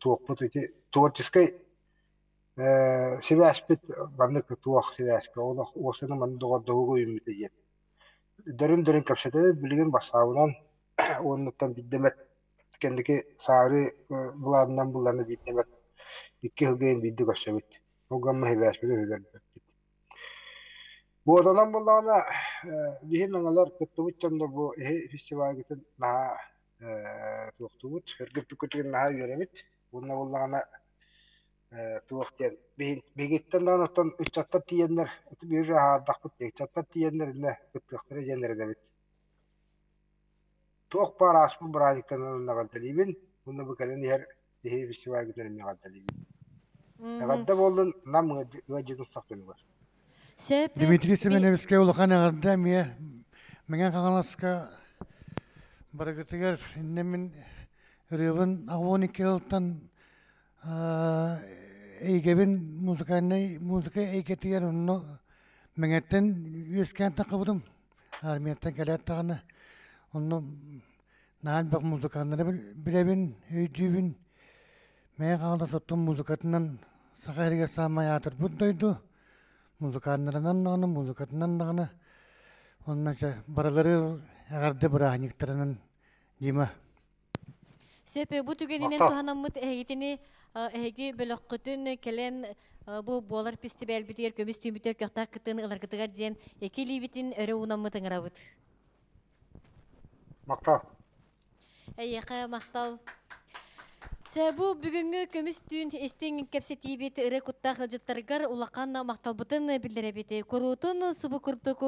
туохпут ити творческай сибээспит маннык туох сибээскэ олох уопсайынан маннык доҕордоһууга үүммүтэ диэн дөрүн-дөрүн кэпсэтэбит билигин бассаабынан уоннуттан биирдэмэт кэнники саары былаанынан булларына биирдэмэт 2 сылга биирдэ көрсөбүт ол гамма сибээспит өһүлэрбэппит Буотанан буоллаҕына биһи мэҥэлэр кыттыбыт дьоннор бу эһи фестивальгытын наһаа туохтуубут өргүппүккүтүгэр наһаа үөрэбит уонна буоллаҕына туох диэн биһигиттэн даҕаны оттон ыччаттар тиийэннэр биир аһаардахпыт ыччаттар тиийэннэр иннэ кыттыахтара диэн эрэнэбит. Туох баар ааспыт бырааһынньыктарынан эҕэрдэлиибин уонна бу кэлэн иһэр киһи фестивальгытын эмиэ эҕэрдэлиибин. Эҕэрдэ буоллун Нам ыалдьытын сахтыныгар. Дмитрий Семеновичка улахан эҕэрдэ эмиэ Мэҥэ Хаҥаласка барыгытыгар иннэ мин ырыабын 12 сылтан эйгэбин музыкальнай музыка эйгэтигэр онно Мэҥэттэн үөскээн таххыбытым армияттан кэлээт даҕаны онно наһаа элбэх музыканнары билэбин өйдүүбүн Мэҥэ Хаҥалас оттон музыкатынан Саха сиригэр саамай аатырбыт дойду музыканнарынан даҕаны музыкатынан даҕаны уонна дьэ барылары эҕэрдэ бырааһынньыктарынан Дима Сөп, бу түгэнинэн туһанаммыт эһигитини эһиги бөлөххүтүн кэлэн бу буолар фестивальбитигэр көмүс түүмүтүгэр көхтөөх кыттыыны ыларгытыгар диэн эки илиибитин өрө уунаммыт ыҥырабыт. Махтал. Эйиэхэ махтал. Чэ, бу бүгүҥҥү көмүс түүн истиҥ кэпсэтиибит ырыа куттаах ыалдьыттарыгар улахан махталбытын биллэрэбит. Куруутун субу курдук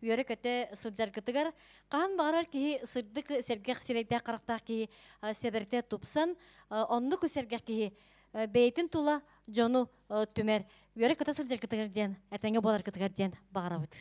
үөрэ-көтө сылдьаргытыгар хаһан баҕарар киһи сырдык сэргэх сирэйдээх харахтаах киһи сэбэртэ тупсан, оннук сэргэх киһи бэйэтин тула дьону түмэр. Үөрэ-көтө сылдьаргытыгар диэн, этэҥҥэ буоларгытыгар диэн баҕарабыт.